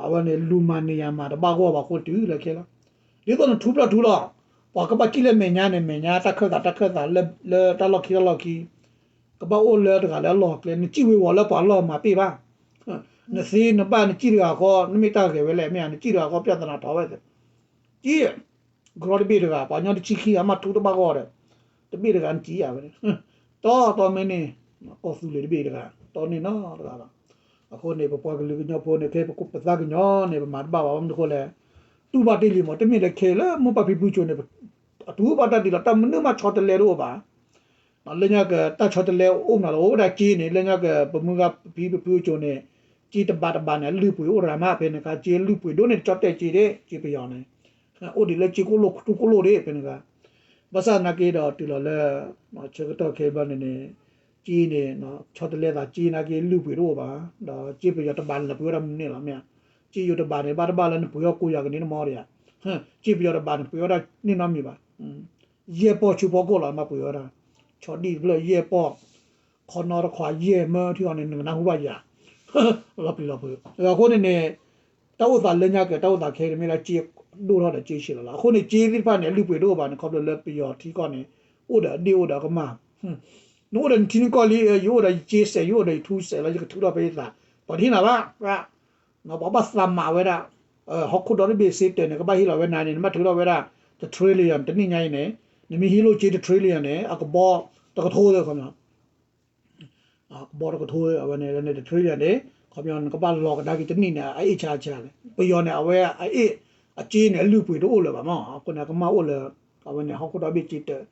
အဝဲန့ၣ်လူၤမၤန့ၢ်ယၤမၤတဘၣ်ဂီၢ်ဘၣ်အဃိတုၤလၢခဲလၢာ်, ဒ်သိးနထူးဖျၢၣ်ထူးလီၤ, ပှၤကဘၣ်စံၣ်လၢမဲာ်ညါန့ၣ် မဲာ်ညါတၢ်ခၢၣ်သးတၢ်ခၢၣ်သးလၢတၢ်လီၢ်ခံတၢ်လီၢ်ခံ ကဘၣ်အိၣ်လၢတဂၤလၢအလီၢ်အကျဲ နစံၣ်ဝ့ၤဝီၤလၢပှၤလီၢ်မၤပ့ၢ်ဘၣ်, နသ့နဘၣ်နစံၣ်တဂၤဃီ နမ့ၢ်တၢ်ဂဲၤဝဲလဲၣ် မ့ၢ်ဧါ နစံၣ်တဂၤဃီ ပြဿနာထီၣ်ဝဲသ့ၣ် ကကရီတဘ့ၣ်တဂၤ ပှၤကညီတဆံခံဂၤမးထူတဘၣ်ဂီၢ်ဒီး တဘ့ၣ်တဂၤနစံၣ်ယၤဝဲန့ၣ်, တီတီမ့ၢ်န့ၣ် ကီၢ်သူလ့ၤတဘ့ၣ်တဂၤ တီန့ၢ်နီတဂၤဘၣ်. အဃိန့ၣ် ပပှၤကလုာ်ကညီဖိန့ၣ် ခဲပသးကညီၤန့ၣ် ပမၤတဘၣ်ဘၣ်မနုၤဃိလဲၣ်, တူၢ်ဘၣ်တ့ၢ်လံမး တမ့ၢ်လၢခဲလၢာ် မိၢ်ပၢ်ဖံဖုကၠိန့ၣ် အတူၢ်ဘၣ်တၢ်ဒ်လီၤ တၢ်မနုၤမးဆီတလဲတအိၣ်ဘၣ် လၢညါကတၢ်ဆီတလဲအိၣ်မးလီၤ အိၣ်ဝဲဒၣ်က့န့ၣ် လၢညါကပမုၢ်ဂၤပဖံပဖုကၠိန့ၣ် က့တဘးတဘးန့ၣ် အလုၢ်ပှ့ၤအိၣ်ရၤမး ဖဲန့ၣ်ခါ က့လုၢ်ပှ့ၤဒိၣ်န့ၣ် ကၠီတဲာ်က့ဒၣ် က့ပယီၤန့ၣ် အိၣ်ဒံးလၢက့ကိၣ်လိၣ်ထူကိၣ်လိၣ်ဒၣ် ဖဲန့ၣ်ခါ ဘၣ်ဆၣ်နာ်က့ဒီးတုၤလီၤလၢ ဆၢကတီၢ်ခဲအံၤဘျီန့ၣ်န့ၣ် က့န့ၣ် ဆီတလဲသးက့နာ်က့လုၢ်ပှ့ၤတအိၣ်ဘၣ် ဒီးက့ပယီၤတဘးန့ၣ် လၢပှ့ၤဝဲဒၣ်မနုၤန့ၣ်လီၤ မ့ၢ်ဧါ က့ယိၤတဘးန့ၣ် ဘၣ်တဘၣ်လၢနပှ့ၤအီၤ ကိးယၤကန့ၢ်တမီဒံးဧါ က့ပယီၤတဘးန့ၣ် ပှ့ၤဝဲဒၣ်န့ၢ်နီတမံၤဘၣ် ယဲၢ်ပီၢ်ဆူဖီခိၣ်လီၤ မ့ၢ်ပှ့ၤဝဲဒၣ် ဆီဒံၣ်တဖျၢၣ်ယဲၢ်ပီၢ် ခီနီတခွးယဲၢ်မၢထံအီၤန့ၣ် နကနၢ်ဟူဘၣ်ယၤ လီၤပျံၤလီၤဖုး အဃိန့ၣ်န့ၣ် တၢ်အိၣ်သးလၢညါက့ၤ တၢ်အိၣ်သးခဲအံၤတမ့ၢ်လၢက့ဒိၣ်ထီၣ်ဒီးက့ဆံးလီၤလီၤ အဃိန့ၣ် က့သ့ၣ်တဖၣ်န့ၣ် အလုၢ်ပှ့ၤတအိၣ်ဘၣ်န့ၣ် ခီဖျိလၢပယီၤထံကီၢ်န့ၣ် အိၣ်ဒီးအဒ့ၣ်အိၣ်ဒီးအကမၢ် နအိၣ်ဒီးနထံနကီၢ်လံ ယအိၣ်ဒီးယက့စဲး ယအိၣ်ဒီးယထူစဲးလီၤ ယကထုးထီၣ်ဖဲယသး ပှၤတဟ့ၣ်နၤဘၣ် ပှၤဘၣ်သးမးဝဲဒၣ် ဟီၣ်ခိၣ်ဒီတဘ့ၣ်စ့တၢးန့ၣ် ကဘၣ်ဟ့ၣ်လီၤဝဲနၤန့ၣ် နဘၣ်ထုးထီၣ်ဝဲဒၣ် တ trillion တနံၣ်ညါအံၤန့ၣ် နမ့ၢ်ဟံးလိၢ်က့ တ trillion န့ၣ် အကဘီတကထိသၢခီ ကဘီတကထိ အဝဲန့ၣ်လၢန့ၣ် တ trillion န့ၣ် ခီပညီနကဘၣ်လီၤကဒါက့ၤတနံၣ်န့ၣ် အအ့ၣ်ဆါဆါလဲၣ် ပယီၤန့ၣ် အဝဲအအ့ၣ် အက့န့ၣ် အလုၢ်ပှ့ၤတအိၣ်လၢၤဘၣ်မး အဃိန့ၣ် အကမၢ်အိၣ်လၢ အဝဲန့ၣ် ဟီၣ်ခိၣ်ဒီဘ့ၣ်က့တၢး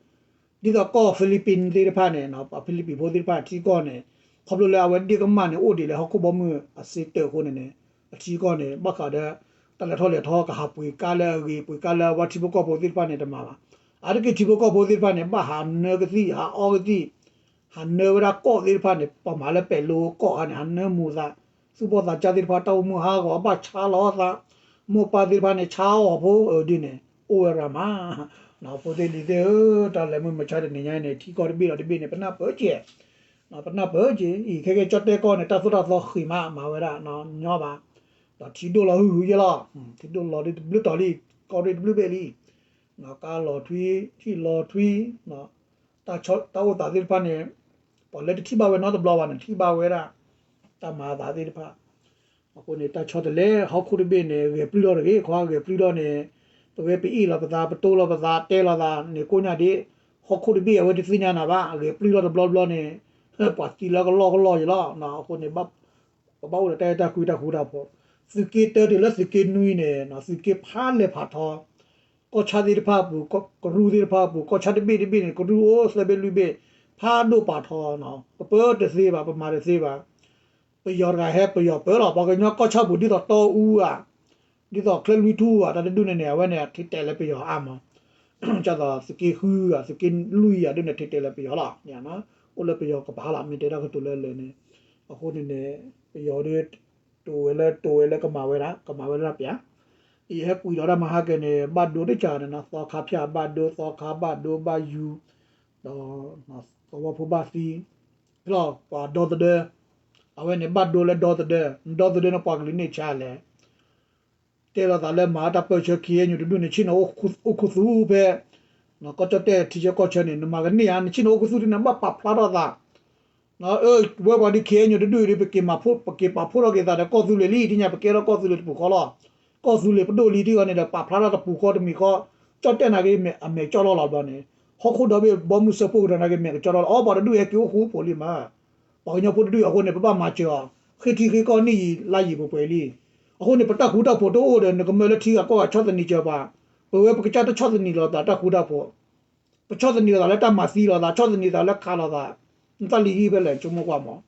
ဒ်သိးကီၢ် Philippines သ့ၣ်တဖၣ်န့ၣ် Philippines ဖိသ့ၣ်တဖၣ်ထံကီၢ်န့ၣ် ခီဖျိလၢအဝဲဒ့ၣ်ကမၢ်န့ၣ် အိၣ်ဒံးလၢဟီၣ်ခိၣ်ဘီမုၢ်အစ့တၢးအဃိန့ၣ်န့ၣ် အထံကီၢ်န့ၣ် ဘၣ်ဃးဒီး တၢ်လဲၤထီၣ်လဲၤထီ ကဟးပှ့ၤကါလၢအဂ့ၤ ပှ့ၤကါလၢအဝဲထံဖိကီၢ်ဖိသ့ၣ်တဖၣ်န့ၣ် တမၤဘၣ်. အါတက့ၢ်ထံဖိကီၢ်ဖိသ့ၣ်တဖၣ်န့ၣ် ဘၣ်ဟးနၢကသံၣ် ဟးအီကသံၣ် ဟးနၢဝဲဒၣ်ကီၢ်သ့ၣ်တဖၣ်န့ၣ် ပှၤမၤလၢပဲာ်လိကီၢ်ခါန့ၣ် ဟးနၢမူၤသး သူၣ်ဘီၣ်သးကါသ့ၣ်တဖၣ် တၢ်အိၣ်မူဟးဂီၤ ဘၣ်ဆါလီၤသး မိၢ်ပၢ်သ့ၣ်တဖၣ်န့ၣ် ဆါအီၣ်ဖိအဒ်န့ၣ် အိၣ်ဝဲရၤမး ဖိသ့ၣ်လံၤသ့ၣ်ဧၢ တၢ်လဲၤမုၢ်မဆါတနံၤညါအံၤန့ၣ် ထံကီၢ်တဘ့ၣ်ဒီးတဘ့ၣ်န့ၣ် ပနၢ်ပၢၢ်က့ၤ ပနၢ်ပၢၢ်က့ၤ အံၤခဲကဲကၠီၣ်တဲၣ်ကီၢ်န့ၣ် တၢ်သိၣ်တၢ်သီဃံးမး မၤဝဲဒၣ်ညီဘၣ် ဒီးထံဒိၣ်လီၤဟုၣ်ဟုၣ်ယဲလီၤ ထံဒိၣ်လီၤဒ်တဘျုးတီၤလံ ကီၢ်ရ့ၣ်တဘျုးဘ့ၣ်လံ ကါလီၤထွံ ထံၣ်လီၤထွံ တၢ်အိၣ်သးသ့ၣ်တဖၣ်န့ၣ် ပှၤလၢတထံၣ်ဘၣ်ဝဲနီတဘျီဘၣ်န့ၣ် ထံၣ်ဘၣ်ဝဲဒၣ် တၢ်မၤအသးသ့ၣ်တဖၣ် အဃိန့ၣ် တၢ်ဆီတလဲဟီၣ်ခိၣ်တဘ့ၣ်န့ၣ် ဂဲၤပျုၢ်ထီၣ်တဂ့ၤ ခွါဂဲၤပျုၢ်ထီၣ်န့ၣ် ပဝဲပအ့ၣ်လိာ်ပသး ပတိလိာ်ပသး တဲလိာ်သးန့ၣ် ကိးညါဒ် ဟီၣ်ခိၣ်တဘ့ၣ်အဝဲတသ့ၣ်ညါနၤဘၣ် အဂဲၤပျုၢ်ထီၣ်တဘျီဘျီန့ၣ် ပှၤသံလၢကလီၢ်ကလီၢ်ယံၤလီၤ အဃိန့ၣ် ပဘၣ်အိၣ်ဒီးတၢ်အဲၣ်တၢ်ကွံတၢ်ဃူတၢ်ဖိး သုးက့တၢတုၤလၢသုးက့နွံန့ၣ် သုးက့ဖးလဲၢ်ဖးထီ ကီၢ်ဆၣ်သ့ၣ်တဖၣ်အပူၤ ကရူၢ်သ့ၣ်တဖၣ်အပူၤ ကီၢ်ဆၣ်တဘ့ၣ်တဘ့ၣ်န့ၣ် ကရူၢ်အိၣ်သၢဘ့ၣ်လွံၢ်ဘ့ၣ် ဖးဒိၣ်ပာ်ထီ ပပၢတသ့ဘၣ် ပမၤတသ့ဘၣ် ပယီၤတဂၤဟဲပယီၤပၢလီၤ ပှၤကညီကီၢ်ဆၣ်ပူၤ ဒ်သိးတီအူဧါ ဒ်သိးချၢလွံၢ်ထူဧါ တၢ်တဒူၣ်န့ၣ်န့ၣ် အဝဲန့ၣ် ထံတဲာ်လၢပယီၤအါမး ဒ်သိးသုးက့ဃုဧါ သုးက့လွံၢ်ဧါ ဒ်န့ၣ် ထံတဲာ်လၢပယီၤလီၤ အိၣ်လၢပယီၤကပၤလီၤ မ့ၢ်တဲတၢ်ကတိၤလၢလၢာ်န့ၣ် အဃိန့ၣ်န့ၣ် ပယီၤဒ် တိၤဝဲလၢတိၤဝဲလၢကမၤဝဲဒၣ် ကမၤဝဲဒၣ်ပျၢ် ယဟဲကွံာ်ဒီးတၢ်မဟါကဲန့ၣ် ဘၣ်ဒိတကးန့ၣ် သီခါဖၠၣ်ဘၣ်ဒိ သီခါဘၣ်ဒိဘၣ်ယူၤ ဒီး သဝီဖိဘၣ်သံ ဖဲလီၤပှၤဒီသဒၢ အဝဲန့ၣ်ဘၣ်ဒိလၢဒီသဒၢ ဒီသဒၢန့ၣ်ပှၤကလုာ်န့ၢ်ဆါလဲၣ် တဲလိာ်သးလၢမၤတၢ်ပၢၢ်ဆၢ ခ့ၣ်အဲၣ်ယူၣ် တဒူၣ်န့ၣ် ဆ့ၣ်နီၤအိၣ်ခူသူၣ်ဖဲ ကီၢ်ကၠီၣ်တဲၣ်ထံဆၢကီၢ်ဆၢန့ၣ် နမၤကန့ၢ်ဧါ နဆ့ၣ်နီၤအိၣ်ခူသူၣ်ဒ်န့ၣ် ဘၣ်ပာ်ဖျါထီၣ်သး ဝဲပှၤဒ်ခ့ၣ်အဲၣ်ယူၣ်တဒူၣ်အံၤဒ် ပက့ၤပာ်ဖှိၣ်ထီၣ်က့ၤသးဒီးကီၢ်သူလ့ၤလံ ထံၣ်ညါ ပကဲထီၣ်ကီၢ်သူလ့ၤတပူၤဃီလီၤ ကီၢ်သူလ့ၤပဒိၣ်လံထံအီၤန့ၣ်ဒီး ပာ်ဖျါထီၣ်တပူၤဃီတမံၤဃီ ကၠီၣ်တဲၣ်နာ်က့ အမဲာ်ကၠီၣ်လီၤလီၤဘျီန့ၣ် ဟီၣ်ခိၣ်ဒီဘ့ၣ်ဘီမုၢ်စၢဖှိၣ်ကရၢနာ်က့ မဲာ်ကကၠီၣ်လီၤလီၤ အီၣ်ပှၤတဒူၣ်ဟဲက့ၤအိၣ်ဃူဖိးလံမး ပှၤကညီဖိတဒူၣ်အဃိန့ၣ် ပဘၣ်မၤစၢၤအီၤ ဃ့ထံဃ့ကီၢ်နံၣ်ယံာ်လါယံာ်ပှဲၤပှဲၤလံ အဃိန့ၣ် ပတၢ်ဃူတၢ်ဖိးတအိၣ်ဒီး နကမၢလၢထံဂၤကီၢ်ဂၤဆီၣ်သနံးစၢၤပှၤ ပဝဲပကစၢ်တဆီၣ်သနံးလိာ်သးတၢ်ဃူတၢ်ဖိး ပဆီၣ်သနံးလိာ်သးလၢတၢ်မၤသံလိာ်သး ဆီၣ်သနံးသးလၢခးလိာ်သး နတၢ်လံၤဟံၣ်ဖဲလဲၣ် ဆိကမိၣ်ကွၢ်မး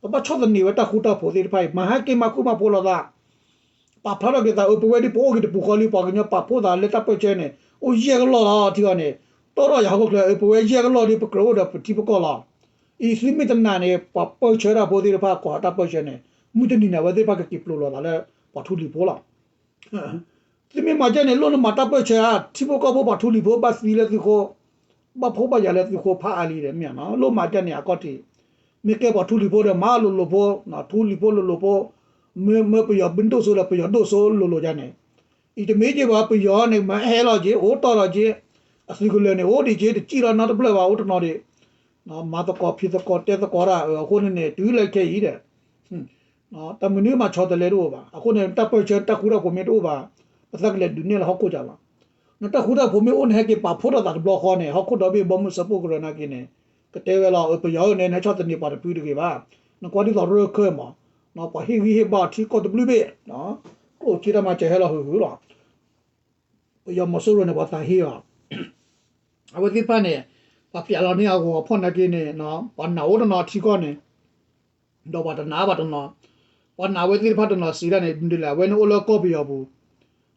ပဘၣ်ဆီၣ်သနံးဝဲတၢ်ဃူတၢ်ဖိးသ့ၣ်တဖၣ်အံၤ မၤဟဲက့ၤမၤဃူမၤဖိးလိာ်သး ပာ်ဖျါထီၣ်က့ၤသး အပဝဲဒ်ပအိၣ်က့ၤတပူၤဃီလံ ပှၤကညီပာ်ဖှိၣ်သးလၢတၢ်ပၢၢ်ဆၢန့ၣ် အိၣ်ယဲၢ်ကလီၢ်လီၤ ထံအီၤန့ၣ် တီၣ်ထီၣ်ယၤဟီၣ်ခိၣ်ချၢ အပဝဲယဲၢ်ကလီၢ်ဒ်ပကြၢးအိၣ်ဒီးပထံပကီၢ်လီၤ အံၤသုမ့ၢ်တနာ်န့ၣ် ပှၤပၢၢ်ဆၢတၢ်ဖိသ့ၣ်တဖၣ် ကွၢ်တၢ်ပၢၢ်ဆၢန့ၣ် မုၢ်တနံၤန့ၣ် အဝဲသ့ၣ်တဖၣ်ကက့ၤပျိးလိာ်သးလၢ ပှၤထူလံၤဖိလီၤ သုမ့ၢ်မၤကဲန့ၣ် လိၣ်နမၤတၢ်ပၢၢ်ဆၢဧါ ထံဖိကီၢ်ဖိပှၤထူလံၤဖိ ဘၣ်သံလၢသုဃိ ဘၣ်ဖှိၣ်ဘၣ်ယာ်လၢသုဃိဖးအါလံဒီး မ့ၢ်ဧါနီၤ လိၣ်မၤကဲန့ၣ် အကီၢ်ထံး မ့ၢ်ကဲပှၤထူလံၤဖိဒီး မၤလိၤလိၤဖိ ထူလံၤဖိလိၤလိၤဖိ မ့ၢ်ပယီၤဘုဒိၣ်စိဒီးပယီၤဒိၣ်စိလိၤလိၤကဲန့ၣ် အံၤတမ့ၢ်က့ၤဘၣ် ပယီၤန့ၣ် မၤဟဲလီၤက့ၤ အိၣ်တီၢ်လီၤက့ၤ အသုးကလၢၤန့ၣ် အိၣ်ဒံးက့ၤ တစံၣ်လီၤနီတဖျၢၣ်ဘၣ် အိၣ်တနီၤဒံး မၤသကိးဖံးသကိးတဲသကိးတၢ် အဃိန့ၣ်န့ၣ် တုၤလၢခဲအံၤဒီး တၢ်မနုၤမၤဆီတလဲတအိၣ်ဘၣ်. အဃိန့ၣ် တၢ်ပၢၢ်ဆၢတၢ်ဃူတၢ်ဖိးမ့ၢ်တအိၣ်ဘၣ်, ပသးကလဲၤဒုးနဲၣ်လၢဟီၣ်ခိၣ်ကၢ်လီၤ. နတၢ်ဃူတၢ်ဖိးမ့ၢ်အိၣ် နဟဲက့ၤပာ်ဖှိၣ်ထီၣ်သးတဘျီဃီန့ၣ် ဟီၣ်ခိၣ်ဒီဘ့ၣ်ဘီမုၢ်စၢဖှိၣ်ကရၢနာ်က့န့ၣ် ကတဲဝဲလီၤ ပယီၤန့ၣ် နဟဲဆီၣ်သနံးပှၤတဖုတဂ့ၤဘၣ်. နကွၢ်ဒ်သိးရၢၢ်ခၢၣ်မး, ပှၤဟ့ၣ်ဂံၢ်ဟ့ၣ်ဘါအီၤထံကီၢ်တဘျုးဘ့ၣ်, ကျိၣ်စ့တၢ်မၤစၢၤဟဲလီၤဟုၣ်ဟုၣ်လီၤ. ပယီၤမီၤစိရိၤန့ၣ် ပှၤသးဟ့အီၤ အဝဲသ့ၣ်တဖၣ်န့ၣ် ပှၤပျးလီၤန့ၢ်အဂီၤဖီၣ်နာ်က့န့ၣ် ပှၤနာ်အိၣ်တနီၤထံကီၢ်န့ၣ် ဒီးပှၤတနာ်ဘၣ်တနီၤ, ပှၤနာ်အဝဲသ့ၣ်တဖၣ်တနီၤစံးဒၣ်န့ၣ် မနုၤလဲၣ် အဝဲန့ၣ်အိၣ်လၢကီၢ်ပယီၤပူၤ,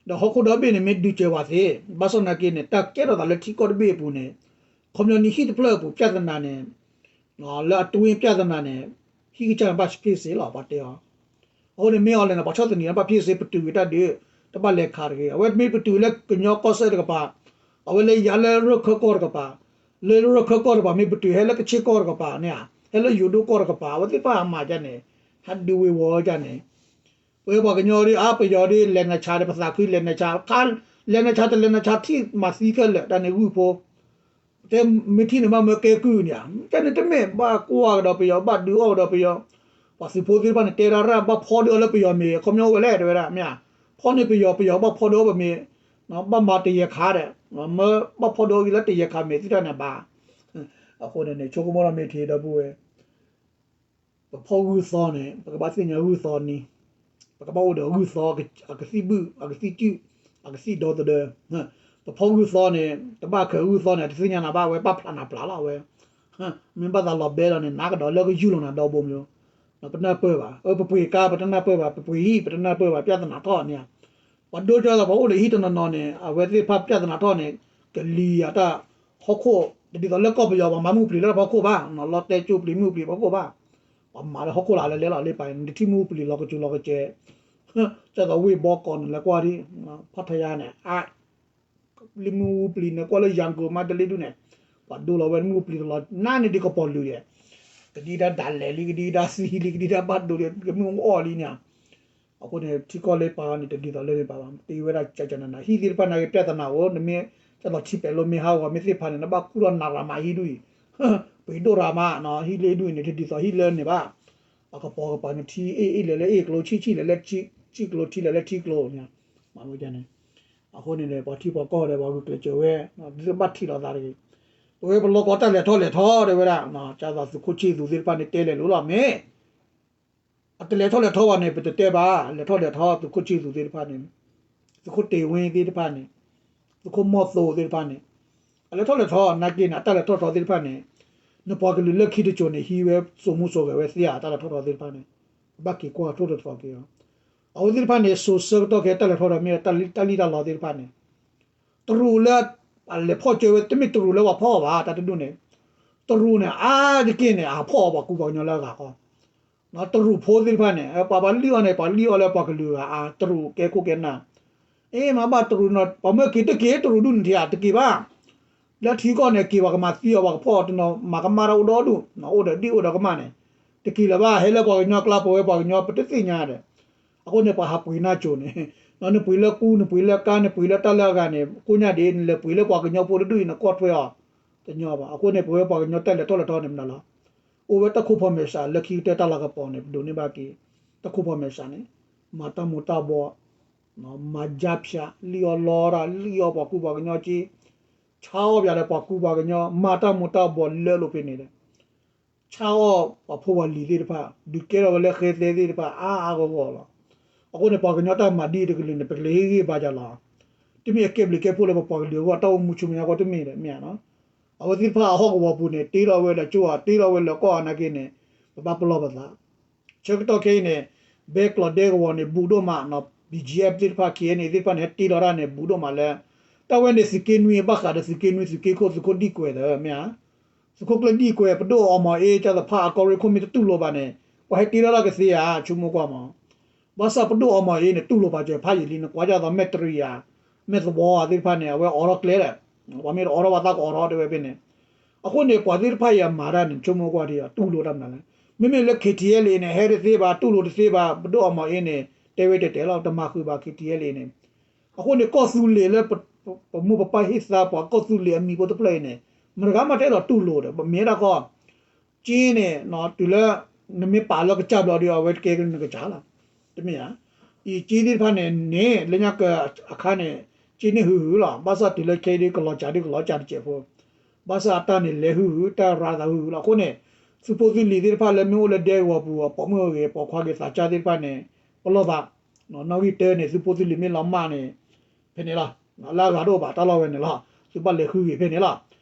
ဒီးဟီၣ်ခိၣ်ဒီဘ့ၣ်န့ၣ် မ့ၢ်ဒုးစၢၤဝဲသ့, ဘၣ်ဆၣ်နာ်က့န့ၣ် တၢ်ကဲထီၣ်သးလၢထံကီၢ်တဘ့ၣ်အပူၤန့ၣ်, ခီပညီန့ၣ် ဟံၣ်တဖျၢၣ်အပူၤ ပြဿနာန့ၣ် လၢအတွင်းပြဿနာန့ၣ် ဟံၣ်ကစၢ်န့ၣ်ဘၣ်ဖ့ၣ်စ့လီၤ ပှၤတဲအီၤ. အဃိန့ၣ် မ့ၢ်အီၤလဲၣ်န့ၣ် ပှၤဆီၣ်သနံးန့ၣ် ဘၣ်ဖ့ၣ်စ့ ပတုာ်ဂ့ၤတၢ်ဒုး, တဘၣ်လဲၤခးတဂ့ၤ. အဝဲမ့ၢ်ပတုာ်လၢကညီကီၢ်စဲၣ်တကပၤ, အဝဲလၢယၤလၢရၢၢ်ခၢၣ်ကီၢ်တကပၤ, လၢရၢၢ်ခၢၣ်ကီၢ်တကပၤ မ့ၢ်ပတုာ်ဟဲလၢကဆ့ကီၢ်တကပၤန့ၣ်ဧါ, ဟဲလၢယိၤဒိၣ်ကီၢ်တကပၤ အဝဲသ့ၣ်တဖၣ်အမၤဒ်န့ၣ်, ဟးဒုးဝ့ၤဝီၤဒ်န့ၣ် ပဝဲပှၤကညီဒ်အါ ပယီၤဒ်လဲၤနၤဆါဒီး ပသးခုလဲၤနၤဆါ, ခါလဲၤနၤဆါတလဲၤနၤဆါထံၣ်မၤသံခဲလၢာ် တၢ်န့ၣ်ဂုၢ်ဖိ, တဲမ့ၢ်ထံၣ်န့ၣ် ဘၣ်မၢကဲကုၢ်န့ၣ်ဧါ, တၢ်န့ၣ်တမ့ၢ်ဘၣ်ကွၢ်ကဒီးပယီၤ ဘၣ်ဒုးအီၣ်ကဒီးပယီၤ, ပှၤသုးဖိသ့ၣ်တဖၣ်န့ၣ် တဲဒၣ်ရၣ် ဘၣ်ဖီဒုးအီၣ်လၢပယီၤမ့ၤ ခီပညီအိၣ်ဝဲလဲၣ် တဲဝဲဒၣ်မ့ၢ်ဧါ, ဖီန့ၢ်ပယီၤ ပယီၤဘၣ်ဖီဒုးအီၣ်ပမ့ၤ, ဘၣ်မၤတယဲၢ်ခါဒီး, မၢဘၣ်ဖီဒုးအီၣ်ဂံၢ်လၢတယဲၢ်ခါမ့ၤသ့ၣ်တၢ်န့ၣ်ဘၣ်. အဃိန့ၣ်န့ၣ် ဆိကမိၣ်ထီၣ်မ့ၢ်ထံဒီပုၢ်ဝဲၢ် ပဖီၣ်ဂုၢ်သီန့ၣ် ပကဘၣ်သ့ၣ်ညါဂုၢ်သီနံၤ, ပကဘၣ်အိၣ်ဒီးဂုၢ်သီ အကသံၣ်ဘုၣ် အကသံၣ်စုၣ် အကသံၣ်ဒီသဒၢ, ပဖီၣ်ဂုၢ်သီန့ၣ် တဘၣ်ဃးဂုၢ်သီန့ၣ် တသ့ၣ်ညါနၤဘၣ် အဝဲဘၣ်ဖျးနၤဖျးလီၤ အဝဲ, မ့ၢ်ဘၣ်သးလီၤဘဲလီၤန့ၣ် နးကဒီးလၢကယူၢ်လီၤနၤဒီဘိမ့ၢ်, ပနၢ်ပၢၢ်ဘၣ်, ပပှ့ၤကါ ပတနၢ်ပၢၢ်ဘၣ် ပပှ့ၤဟံၣ် ပတနၢ်ပၢၢ်ဘၣ် ပြဿနာထီၣ်န့ၣ် ပှၤဒိကၢ်သးပှၤအိၣ်ဒီးဟံၣ်တနီၤနီၤန့ၣ် အဝဲသ့ၣ်တဖၣ်ပြဿနာထီၣ်န့ၣ် ကလံၤအတၢ်ဟီၣ်ခိၣ် တဒ်သိးလၢကီၢ်ပယီၤ ပှၤမၤမုၢ်ပျံၤလၢတၢ်ဖီခိၣ်ဘၣ်, လီတဲကၠိပျံၤမုၢ်ပျံၤဖီခိၣ်ဘၣ်, ပှၤမၤလၢဟီၣ်ခိၣ်လၢလဲၤလဲၤလီၤလ့ပာ်န့ၣ် နထံၣ်မုၢ်ပျံၤလီၤကစူၤလီၤကစဲး, ကၢ်သိးဝ့ၢ်ဘီကီးန့ၣ် လဲၤကွၢ်ဒ် ဖးထယါန့ၣ် အါ လံမုၢ်ပျံၤန့ၣ် ကွၢ်လၢယၤကိာ် မါတလ့ဒူၣ်န့ၣ် ပှၤဒိလီၤဝဲမုၢ်ပျံၤတလီၤ နါန့ၣ်ဒ်ကပီၤလုာ်ဒဲး, ကဒံဒါဒၣ်လဲာ်လံ ကဒံဒါသံလံ ကဒံဒါဘၣ်ဒိလံ ကမုၢ်အီၣ်လံန့ၣ် အဃိန့ၣ် ထံကီၢ်လၢပာ်န့ၣ် တဒ်သိးလၢန့ၣ်ဘၣ်ဘၣ် တ့ဝဲဒၣ်ကကနန ဟံၣ်သ့ၣ်တဖၣ်န့ၣ် ပြဿနာအိၣ် နမ့ၢ် ကၢ်သိးထံပဲာ်လိမ့ၢ်ဟးဂီၤမ့ၢ်သ့ၣ်ဖးန့ၣ် နဘၣ်ကူၣ်ထီၣ်နရၤမးဟံၣ်ဒူၣ်အံၤ, ပှ့ၤဒိၣ်ရၤမး ဟံၣ်လ့ဒူၣ်အံၤန့ၣ် တဒ်သိးဟံၣ်လၢန့ၣ်ဘၣ်, အကပီၤကပၤန့ၣ် ထံအ့ၣ်အ့ၣ်လဲၤလၢအ့ၣ်ကျိ ဆံၣ်ဆံၣ်လဲၤလၢဆံၣ်ကျိ ထံလဲၤလၢထံကျိန့ၣ် မၤဝဲန့ၣ် အဃိန့ၣ် ပှၤထံပှၤကီၢ်ဒီး ပှၤဂုာ်ကျဲးစၢးဝဲ ဒ်သိးဘၣ်ထံၣ်လိာ်သးတဂ့ၤ, ပဝဲပလီၢ်ကီၢ်တၢ်လဲၤထီၣ်လဲၤထီတဲဝဲဒၣ် ကၢ်သိးသုးခိၣ်ဆံၣ်သူးသ့ၣ်တဖၣ်န့ၣ် တဲလဲၤလိာ်လီၤမ့ၢ် အတလဲၤထီၣ်လဲၤထီဘၣ်န့ၣ် ပတတဲဘၣ်, လဲၤထီၣ်လဲၤထီသုးခိၣ်ဆံၣ်သူးသ့ၣ်တဖၣ်န့ၣ်, သုးခိၣ်တ့ၢ်ဝ့သ့ၣ်တဖၣ်န့ၣ်, သုးခိၣ်မီၢ်သိသ့ၣ်တဖၣ်န့ၣ်, အလဲၤထီၣ်လဲၤထီနာ်က့န့ၣ် အတၢ်လဲၤထီၣ်ထီသ့ၣ်တဖၣ်န့ၣ်, နပှၤကလုာ်လၢခံတစိၤန့ၣ် ဟံးဝဲစိာ်မူစိာ်ဂဲၤဝဲသ့ဧါ တၢ်လဲၤထီၣ်ထီသ့ၣ်တဖၣ်န့ၣ်, ဘၣ်က့ၤကွၢ်ထိၣ်သတြီၤက့ၤအီၤ, အဝဲသ့ၣ်တဖၣ်န့ၣ် စိၤဆၢကတီၢ်ခဲတၢ်လဲၤထီၣ်ထီမ့ၢ်တၢ်လံၣ်တၢ်လီသ့ၣ်တဖၣ်န့ၣ် တရူးလၢ အလဲၤဖီၣ်ကၢဝဲ တမ့ၢ်တရူးလၢပှၤဖီၣ်အီၤဘၣ် တၢ်တဒူၣ်န့ၣ်, တရူးန့ၣ် အါတက့ၢ်န့ၣ် အဖီၣ်အီၤပှၤကူပှၤကညီလၢအဂၤဃီ, တရူးဖိသ့ၣ်တဖၣ်န့ၣ် ပှၤပှၤလံၣ်အီၤန့ၣ် ပှၤလံၣ်အီၤလၢပှၤကလုာ်အဂၤ တရူးကဲခိၣ်ကဲနၢ်, အ့ မၤဘၣ်တရူးနီၤ ပှၤမၢက့ၤတက့ၤ တရူးဒူၣ်န့ၣ်ထံၣ်ဧါ တက့ၤဘၣ်, လၢထံကီၢ်န့ၣ် က့ၤပှၤကမၤသံအီၤ ပှၤကဖီၣ်အီၤတနီၤ မၤကမၣ်တၢ်အိၣ်ဒီဒူၣ် အိၣ်ဒီးဒံၣ်အိၣ်ဒီးကမၣ်န့ၣ်, တက့ၤလၢၤဘၣ် ဟဲလၢပှၤကညီကျါ ပဝဲပှၤကညီ ပတသ့ၣ်ညါဒီး အဃိန့ၣ် ပှၤဟးပှ့ၤနၢ်စိၤန့ၣ်, နပှ့ၤလၢကူ နပှ့ၤလၢကါ နပှ့ၤလၢတၢ်လၢအဂၤန့ၣ် ကိးညါဒ် နလဲၤပှ့ၤလၢပှၤကညီဖိတဒူၣ်အံၤ နကွၢ်ထွဲအီၤ, တညီဘၣ်. အဃိန့ၣ် ပဝဲပှၤကညီတၢ်လဲၤထီၣ်လဲၤထီန့ၣ်မနုၤလီၤ. အိၣ်ဝဲတၢ်ခိၣ်ဖီမဲာ်စး လၢခံကတၢၢ်တၢ်လၤကပီၤန့ၣ် ပဒိးန့ၢ်ဘၣ်က့ၤ တၢ်ခိၣ်ဖီမဲာ်စးန့ၣ် မၤတၢ်မူၤတၢ်ဘှီ မၤယါဖၠး လံၣ်အီၣ်လီတၢ် လံၣ်အီၣ်ပှၤကူပှၤကညီက့ ဆါအီၣ်ပၠးဒီးပှၤကူပှၤကညီ မၤတၢ်မူၤတၢ်ဘှီးလၢလိၤဖဲန့ၣ်ဒီး ဆါအီၣ်ပှၤဖိပှၤလံၤသ့ၣ်တဖၣ် ဒုးကဲထီၣ်ဝဲလၢဃဲသဲသ့ၣ်တဖၣ် အါအါဂီၢ်ဂီၢ်လီၤ. အဃိန့ၣ် ပှၤကညီတၢ်မၤဒ်အံၤတကလုာ်န့ၣ် ပကလဲၤဟ့ၣ်ဂံၢ်ဘါယၤလီၤ. တမ့ၢ်အကဲဘျုးကဲဖှိၣ်လၢပပှၤကလုာ်အဂီၢ် တၢ်အိၣ်မူဆူမဲာ်ညါကီၢ်တမ့ၢ်ဒီး မ့ၢ်ဧါနီၤ. အဝဲသ့ၣ်တဖၣ်အဟီၣ်ကဝီၤပူၤန့ၣ် တ့ထီၣ်ဝဲလၢကၠိဧါ တ့ထီၣ်ဝဲလၢကီၢ်ဧါနာ်က့န့ၣ် ပဘၣ်ပလီၢ်ပသး ဆၢကတီၢ်ခဲအံၤန့ၣ် ဘဲကျိးဒဲကဝီၤန့ၣ် ဘူးဒိၣ်မးနီၤ ဘံၣ်ကၠံၣ်အဲၣ်သ့ၣ်တဖၣ် ခ့ၣ်အဲၣ်အဲၣ်အ့သ့ၣ်တဖၣ်န့ၣ် ဟဲတ့လီၤတၢ်န့ၣ် ဘူးဒိၣ်မးလၢ တၢ်ဝဲန့ၣ်သုးက့နွံဘၣ်ဃးဒီးသုးက့နွံ သုးက့ခိၣ် သုးခိၣ်ဒံၣ်ကွဲးသၢ မ့ၢ်ဧါ. သုးခိၣ်ကျၢၢ်ဒံၣ်ကွဲး ပဒိၣ်အီမီၤအ့ ကၢ်သဖၣ် အကီၢ်ရ့ၣ်ခိၣ်မ့ၢ်တတူၢ်လိာ်ဘၣ်န့ၣ် ပှၤဟဲတ့ထီၣ်တၢ်ကသ့ဧါ ဆိကမိၣ်ကွၢ်မး. ဘၣ်ဆၣ်ပဒိၣ်အီမီၤအ့န့ၣ် တူၢ်လိာ်ပာ်စၢၤဖးယံာ်လံ နကွၢ်ဒ်သိးမဲၣ်တရံးဧါ မဲၣ်သဝီဧါသ့ၣ်တဖၣ်န့ၣ် အဝဲအိးထီၣ်ကျဲဒီး ပှၤမ့ၢ်တအိးထီၣ်ဘၣ်သးကအိးထီၣ်တဲဝဲဖဲန့ၣ် အဃိန့ၣ် ပှၤသ့ၣ်တဖၣ်အံၤအမၤတၢ်န့ၣ် ဆိကမိၣ်ကွၢ်ဒ်အံၤ တူၢ်လိာ်တၢ်မနုၤလဲၣ်. မ့မ့ၢ်လၢ ခ့ၣ်ထံၣ်အဲၣ်လ့အ့န့ၣ် ဟဲတသ့ဘၣ် တူၢ်လိာ်တသ့ဘၣ် ပဒိၣ်အီမီၤအ့န့ၣ် တဲဝဲတဲတဲလီၤ တမၤဃုာ်ဘၣ် ခ့ၣ်ထံၣ်အဲၣ်လ့အ့န့ၣ် အဃိန့ၣ် ကီၢ်သူလ့ၤလၢ ပမိၢ်ပပၢ်ဟ့ၣ်သါပှၤ ကီၢ်သူလ့ၤအမံၤဖိတဖျၢၣ်အံၤန့ၣ် မတဂၤမးတအဲၣ်ဒိးတူၢ်လိာ်ဒီး ပမ့ၢ်ဒၣ်ကီၢ် က့န့ၣ် တုၤလၢ နမ့ၢ်ပာ်လၢကစၢ်ဘျီဒီး အဝဲတကဲနကစၢ်လီၤ. တမ့ၢ်ဧါ. အံၤက့သ့ၣ်တဖၣ်န့ၣ်န့ၣ် လၢညါကအခါန့ၣ် က့န့ၢ်ဟုၣ်ဟုၣ်လီၤ. ဘၣ်ဆၣ်တုၤလၢခဲအံၤဒ် ကလီၤစၢ်ဒ်ကလီၤစၢ်တစဲးဖိ ဘၣ်ဆၣ်အတၢ်န့ၣ်လဲၤဟုၣ်ဟုၣ် တၢ်ရၤသးဟုၣ်ဟုၣ်လီၤ. အဃိန့ၣ် သုးဖိသုးလံၤသ့ၣ်တဖၣ်လၢမ့ၢ်အိၣ်လၢဒဲကဝီၤပူၤ ပိာ်မုၣ်ဂ့ၤ ပိာ်ခွါဂ့ၤ သးစၢ်သ့ၣ်တဖၣ်န့ၣ် ပလီၢ်သး နီၣ်ဂံၢ်တၢန့ၣ် သုးဖိသုးလံၤမ့ၢ်လီၤမၢ်န့ၣ် ဖဲန့ၣ်လီၤ. လၢအဂၤတအိၣ်ဘၣ်တၢ်လီၢ်ဝဲန့ၣ်လီၤ. သုဘၣ်လဲၤဃုဂ့ၤဖဲန့ၣ်လီၤ.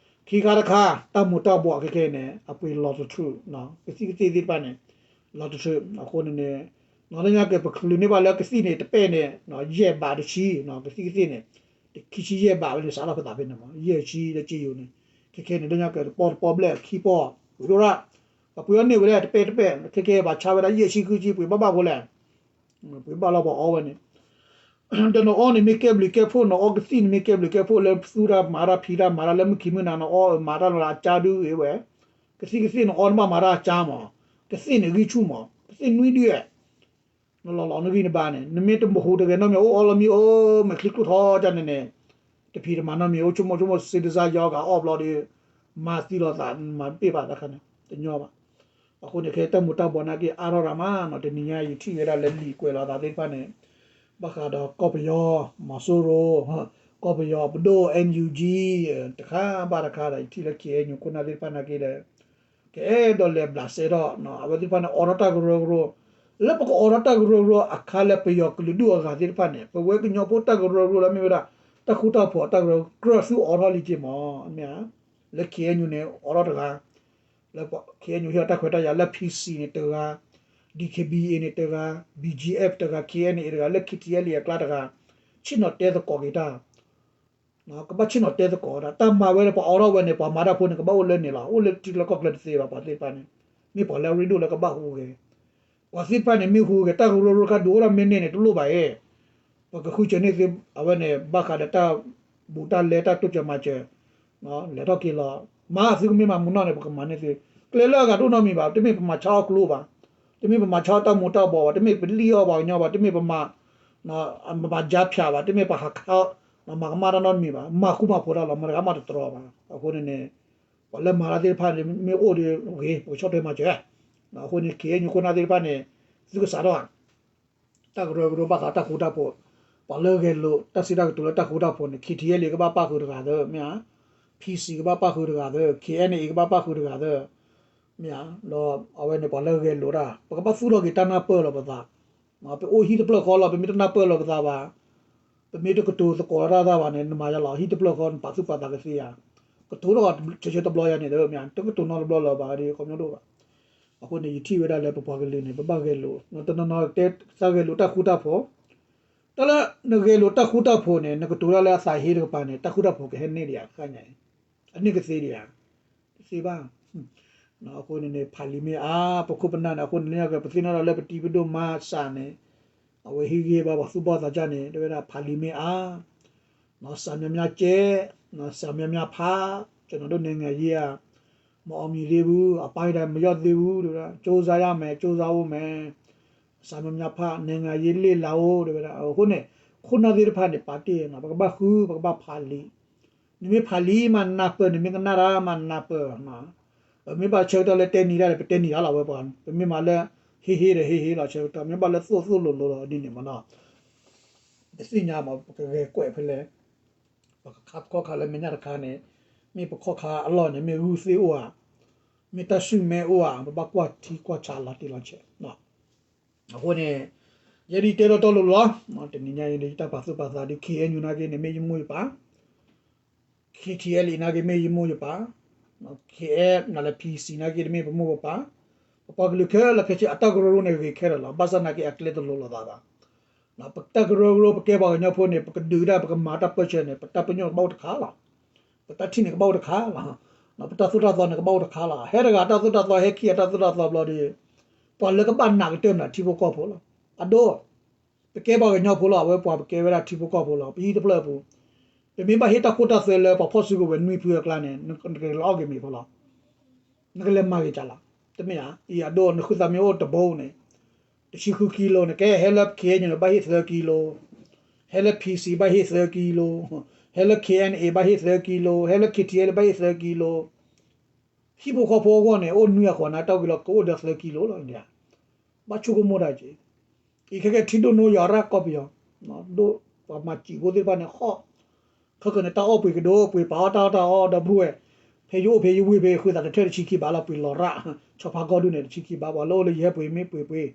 ခံခါတခါ တၢ်မူၤတၢ်ဘှီးခဲခဲအံၤန့ၣ် အပှ့ၤလီၤတထူၣ် ကသံၣ်ကသ့ၣ်သ့ၣ်တဖၣ်န့ၣ် လီၤတထူၣ် အဃိန့ၣ်န့ၣ် နီၢ်လၢညါက့ၤ ပချုးန့ၢ်ဘၣ်လၢကသံၣ်န့ၣ် တပဲၢ်န့ၣ် ယဲၢ်ဘးတဆံ ကသံၣ်ကသ့ၣ်န့ၣ် ခံဆံယဲၢ်ဘးဝဲန့ၣ် စးထီၣ်ဖဲသးဖဲန့ၣ်မး ယဲၢ်ဆံလၢက့ယိၤန့ၣ် ခဲခဲန့ၣ် လၢညါက့ၤ တပီၢ်တပီၢ်ဘျဲၣ်ခံပီၢ် ဝံၤဒိၣ်ရၣ် ပှၤပှ့ၤအီၣ်န့ၢ်ဝဲဒၣ် တပဲၢ်တပဲၢ် ခဲခဲဘၣ်ဆါဝဲဒၣ် ယဲၢ်ဆံဃုဆံ ပှ့ၤဘၣ်ဘၣ်ဖိလဲၣ် ပှ့ၤဘၣ်လီၤပှၤအီၣ်ဝဲန့ၣ် ဒီးနအီၣ်န့ၣ်မ့ၢ်ကဲဘျုးကဲဖှိၣ် နအီၣ်ကသံၣ်န့ၣ်မ့ၢ်ကဲဘျုးကဲဖှိၣ်လၢသူၣ်တၢ်မၤတၢ်ဖံးတၢ်မၤတၢ်လၢမုၢ်ခံမုၢ်နၤ နအီၣ်မၤတၢ်လီၤအကၠါဒုးဂ့ၤဝဲ ကသံၣ်ကသ့ၣ်နအီၣ်နဘၣ်မၤတၢ်အကၠါမး ကသ့ၣ်န့ၣ်ဂံၢ်ဆူၣ်မး ကသ့ၣ်နွံဒုး နလီၤလီၤနဂံၢ်နဘါန့ၣ် နမ့ၢ်တမဟူးတဂဲၤနီတမံၤ အိၣ်အီၣ်လီၤမံအိၣ် မဲာ်ချံကျိၣ်ထီကၠါန့ၣ်န့ၣ် တဖံးတမၤနီတမံၤ အိၣ်ဆိကမိၣ်ဆိကမိၣ် စ့တစါယီၤဂၤအီၣ်ဘျီဒီး မၤသံလီၤသး မၤတပ့ၢ်ဘၣ်တခါန့ၣ် တညီဘၣ် အဃိန့ၣ် ခဲတၢ်မူၤတၢ်ဘှီးနာ်က့ အါထီၣ်ရၤမးနီၤ တနံၤညါယထံၣ်ဝဲဒၣ်လၢလံာ်ကွဲးလီၤသးသ့ၣ်တဖၣ်န့ၣ် ဘၣ်ဃးဒီးကီၢ်ပယီၤ မီၤစိရိၤ ကီၢ်ပယီၤပဒိၣ် NUG တခါဘၣ်တခါဒီး ယထံၣ်လၢ ခ့ၣ်အဲၣ်ယူၣ် ခိၣ်နၢ်သ့ၣ်တဖၣ်နာ်က့ဒီး ကအဲၣ်ဒိးလဲၤဘျးစဲထီၣ် အဝဲသ့ၣ်တဖၣ်န့ၣ် အိးထီၣ်တၢ်ကရၢကရိ လၢပကအိးထီၣ်တၢ်ကရၢကရိအခါလၢပယီၤကလုာ်ဒူၣ်အဂၤသ့ၣ်တဖၣ်န့ၣ် ပဝဲကညီဖိတၢ်ကရၢကရိလၢမ့ၢ်ဝဲဒၣ် တၢ်ဃူတၢ်ဖိးတၢ်ကရၢကရိ ကြၢးသူၣ်အိးထီၣ်လံက့မး မ့ၢ်ဧါ လၢ ခ့ၣ်အဲၣ်ယူၣ် န့ၣ် အိးထီၣ်တဂၤ လၢ ခ့ၣ်အဲၣ်ယူၣ် ဟ့ၣ်အီၤတၢ်ခွဲးတၢ်ယာ်လၢ PC န့ၣ်တဂၤ DKBA န့ၣ်တဂၤ BGF တဂၤ ခ့ၣ်အဲၣ်အဲၣ်တဂၤ လၢ ခ့ၣ်ထံၣ်အဲၣ်လ့ၣ် အကျါတဂၤ ဆ့ၣ်နီၤတဲသကိးက့ၤတၢ် ကဘၣ်ဆ့ၣ်နီၤတဲသကိးတၢ် တၢ်မၤဝဲလၢပှၤအိးထီၣ်ဝဲန့ၣ် ပှၤမၤတၢ်ဖိန့ၣ် ကဘၣ်အိၣ်လၢန့ၣ်လီၤ အိၣ်လၢထံလၢကီၢ်ချၢတသ့ဘၣ် ပှၤသ့ၣ်တဖၣ်န့ၣ် မ့ၢ်ပှၤလၢအရ့ဒိၣ်လၢကဘၣ်ဟူးဂဲၤ ပှၤသ့ၣ်တဖၣ်န့ၣ် မ့ၢ်ဟူးဂဲၤ တၢ်ကရၢကရိတခါဒုးအိၣ်ထီၣ်မ့ၢ်န့ၢ်န့ၣ် တလိၣ်ဘၣ်အံၤ ပကဃုစၢၤန့ၢ်သု အဝဲန့ၣ် ဘၣ်ဃးဒီးတၢ်ဘူးတၢ်လဲတၢ်တိစၢၤမၤစၢၤ လဲၤထီၣ်က့ၤလီၤ မၤသုကမ့ၢ်မၤမူနီၢ်န့ၣ် ပကမၤန့ၢ်သု ကျဲလၢအဂၤတအိၣ်နီတမံၤဘၣ် တမ့ၢ်ပမၤဆါအီၣ်ကျိဘၣ် တမ့ၢ်ပမၤဆါအီၣ်တၢ်မူၤတၢ်ဘှီးဘၣ် တမ့ၢ်ပလံၣ်အီၣ်ပှၤကညီဘၣ် တမ့ၢ်ပမၤ ပမၤယါဖၠးဘၣ် တမ့ၢ်ပဟးခး မၤကမၣ်တၢ်နီတမံၤဘၣ် မၤဃူမၤဖိးတၢ်လီၤ မတၤဂၤမးတတြီဘၣ် အဃိန့ၣ်န့ၣ် ပှၤလၢမၤတၢ်သ့ၣ်တဖၣ်န့ၣ် မ့ၢ်အိၣ်ဒီးဂ့ၤ ပကဆီၣ်ထွဲမၤစၢၤ အဃိန့ၣ် ခ့ၣ်အဲၣ်ယူၣ် ခိၣ်နၢ်သ့ၣ်တဖၣ်န့ၣ် သုကစးထီၣ် တၢ်ကရၢကရိဘၣ်ဃးတၢ်ဃူတၢ်ဖိး ပှၤလၢဂဲၤလိာ်တၢ်စံးတၢ်ကတိၤလၢတၢ်ဃူတၢ်ဖိးန့ၣ် ခ့ၣ်ထံၣ်အဲၣ်လ့ၣ် ကဘၣ်ပၣ်ဃုာ်တဂၤသၢ မ့ၢ်ဧါ PC ကဘၣ်ပၣ်ဃုာ်တဂၤသၢ ခ့ၣ်အဲၣ်အဲၣ်လ့ၣ် ကဘၣ်ပၣ်ဃုာ်တဂၤသၢ မ့ၢ်ဧါ ဒီးအဝဲန့ၣ်ပှၤလၢဂဲၤလိာ်တၢ် ပကဘၣ်သူၣ်ထီၣ်က့ၤတၢ်နၢ်ပၢၢ်လီၤပသး ပအိၣ်ဟံၣ်တဖျၢၣ်ဃီလီၤ ပမ့ၢ်တနၢ်ပၢၢ်လီၤပသးဘၣ် ပမ့ၢ်တကတိၤသကိးတၢ်သးဘၣ်န့ၣ် နမၤယါလီၤ ဟံၣ်တဖျၢၣ်ဃီ နပာ်သူၣ်ပာ်သးကသ့ဧါ ကတိၤထီၣ်ဆၢဆၢတဘျီယါန့ၣ် တမ့ၢ် တကတိၤနီတဘျီလၢၤဘၣ်ဒီး ခီပညီတအိၣ်ဘၣ် အဃိန့ၣ် ယထံၣ်ဝဲဒၣ်လၢပပှၤကလုာ်န့ၣ် ပဘၣ်ဂဲၤလိာ် တနီၤနီၤတဲ သးဂဲၤလိာ်တၢ်ဃူတၢ်ဖိး တၢ်လၢနဂဲၤလိာ်တၢ်ဃူတၢ်ဖိးန့ၣ် နကတိၤတၢ်လၢအသးဟ့တကပၤန့ၣ် တၢ်ဃူတၢ်ဖိးကဟဲန့ၢ်ဒံးဧါ ဃၣ်ညါအံၤ အန့ၣ်ကသ့ဒံးဧါ တသ့ဘၣ် အဃိန့ၣ်န့ၣ် ဖးလံာ်မ့ၢ်အါ ပခိၣ်ပနၢ်န့ၣ် အဃိန့ၣ်လၢညါက့ၤ ပသ့ၣ်နီၣ်ဒၣ်လၢပတံၤပဒိၣ်မါစးန့ၣ် အဝဲဟ့ၣ်ဂံၢ်ဘါပှၤသူၣ်ဘီၣ်သးစၢ်န့ၣ် တဲဝဲဒၣ်ဖးလံာ်မ့ၢ်အါ စးများများကျဲ စးများများဖး ကျွန်တော်တို့နိုင်ငံရေးက မအောင်မြင်သေးဘူး အပိုင်းတိုင်းမရောက်သေးဘူး တဲဝဲဒၣ် ကြိုးစားရမယ် ကြိုးစားဦးမယ် စးများများဖး နိုင်ငံရေးလေ့လာဦး တဲဝဲဒၣ် အဃိန့ၣ် ခိၣ်နၢ်သ့ၣ်တဖၣ်န့ၣ် ပာ်တ့ၢ် ပကဘၣ်ဃု ပကဘၣ်ဖးလံာ် နမ့ၢ်ဖးလံာ်မးနၢ်ပၢၢ် နမ့ၢ်ကနၣ်တၢ်မးနၢ်ပၢၢ် မ့ၢ်ဘၣ်ဆၢကတီၢ်လၢတဲနံၤတၢ်ဒီး ပတဲနံၤတၢ်လီၤဝဲပှၤ ပမ့ၢ်မၤလၢ ဟ့ဟ့ဒီးဟ့ဟ့လီၤဆၢကတီၢ် မ့ၢ်ဘၣ်လၢသိၣ်သိၣ်လိၤလိၤလီၤဒ်န့ၣ်မးနီၤ ပသ့ၣ်ညါမး ပကဂဲၤကွဲးဖဲလဲၣ်, ပကခါပခီၣ်ခါလၢမဲာ်ညါတခါန့ၣ်, မ့ၢ်ပခီၣ်ခါအလီၢ်န့ၣ် မ့ၢ်ဂုၢ်သ့ၣ်အိၣ်ဧါ, မ့ၢ်တၢ်ဆူၣ်မဲအိၣ်ဧါ, ပဘၣ်ကွၢ်ထံကွၢ်ဆးလီၤတံၢ်လီၤဆဲး. အဃိန့ၣ် ယဲဒ်တဲလီၤတီလိၤလီၤ, တနံၤညါအံၤန့ၣ် ယတၢ်ပာ်သူၣ်ပာ်သးဒ် ခ့ၣ်အဲၣ်ယူၣ် နာ်က့န့ၣ် မ့ၢ်ယမိၢ်ယပၢ်, ခ့ၣ်ထံၣ်အဲၣ်လံ နာ်က့ မ့ၢ်ယမိၢ်ယပၢ်, ခ့ၣ်အဲၣ် နလဲၤ ဖံစံ နာ်က့ တမ့ၢ်ပမိၢ်ပပၢ်, ပပှၤကလုာ်ခဲလၢာ်ခဲဆ့ အတၢ်ကရၢကရိန့ၣ်ဂ့ၤခဲလၢာ်လီၤ. ဘၣ်ဆၣ်နာ်က့ အကျဲတလိၤလိာ်သးဘၣ်. ပတၢ်ကရၢကရိ ပကဲပှၤကညီဖိန့ၣ် ပကဒုးတၢ် ပကမၤတၢ်ပၢၢ်ဆၢန့ၣ် ပတၢ်ပညိၣ်ကဘၣ်အိၣ်တခါလီၤ. ပတၢ်ထံၣ်န့ၣ်ကဘၣ်အိၣ်တခါလီၤ. ပတၢ်သိၣ်တၢ်သီန့ၣ်ကဘၣ်အိၣ်တခါလီၤ. ဟဲတဂၤတၢ်သိၣ်တၢ်သီဟဲခံဂၤတၢ်သိၣ်တၢ်သီဘျီဒီး ပှၤလၢကဘၣ်နာ်ကတၢၢ်န့ၣ် ထံဖိကီၢ်ဖိလီၤ. အဒိ ပကဲပှၤကညီဖိလီၤ. အဝဲပှၤပကဲဝဲဒၣ်ထံဖိကီၢ်ဖိလီၤ. ပဟံၣ်တဖျၢၣ်အပူၤ ပမ့ၢ်ဘၣ်ဟ့ၣ်တၢ်ခိတၢ်သွဲလၢပှၤဖီၣ်စုကဝဲၤနွံဖုအကျါန့ၣ် နကလဲၤအီၣ်ဂ့ၤမ့ၤဖိလီၤ. နကလဲၤမၤဂ့ၤကလး. တမ့ၢ်ဧါ. အံၤအဒိ နဃုသးမ့ၢ်အိၣ်တဘိန့ၣ် တဆံဃုကံလိန့ၣ် ကဲဟဲလၢ ခ့ၣ်အဲၣ်ယူၣ် န့ၣ် ဘၣ်ဟ့ၣ်သၢကံလိ, ဟဲလၢ ဖံစံ ဘၣ်ဟ့ၣ်သၢကံလိ, ဟဲလၢ ခ့ၣ်အဲၣ်ယူၣ် ဘၣ်ဟ့ၣ်သၢကံလိ, ဟဲလၢ ခ့ၣ်ထံၣ်အဲၣ်လံ ဘၣ်ဟ့ၣ်သၢကံလိ. ဟံၣ်ဖိဃီဖိအဂီၢ်န့ၣ် အိၣ်နွံအဃိန့ၣ် တၢ်ဝံၤလီၤ ကအိၣ်ဒီးသၢကံလိလီၤ. ဘၣ်ဆိကမိၣ်တၢ်က့ၤ အံၤခဲကဲထံဒိၣ်နိယွၤရၣ်ကီၢ်ပယီၤ ဒိၣ်ပှၤမၤစံာ်ဖိသ့ၣ်တဖၣ်န့ၣ် ဟီၣ် ခဲကနံၣ်န့ၣ် တၢ်အီၣ်ပှ့ၤကဒိၣ် ပှ့ၤပာ်အီၣ်တၢ်အီၣ်တၢ်အီဒီပုၢ်ဝဲၢ်, ဖဲယအိၣ်ဖဲယဝ့ၢ်ဖဲ ဃုသးတထၢၣ်တဆံခံဘးလီၤ ပှ့ၤလီၤရၣ်, ဆီဖါကီၢ်ဒုးန့ၣ် တဆံခံဘး ပှၤလၢအိၣ်လၢယဟဲပှ့ၤမ့ၢ်ပှ့ၤပှ့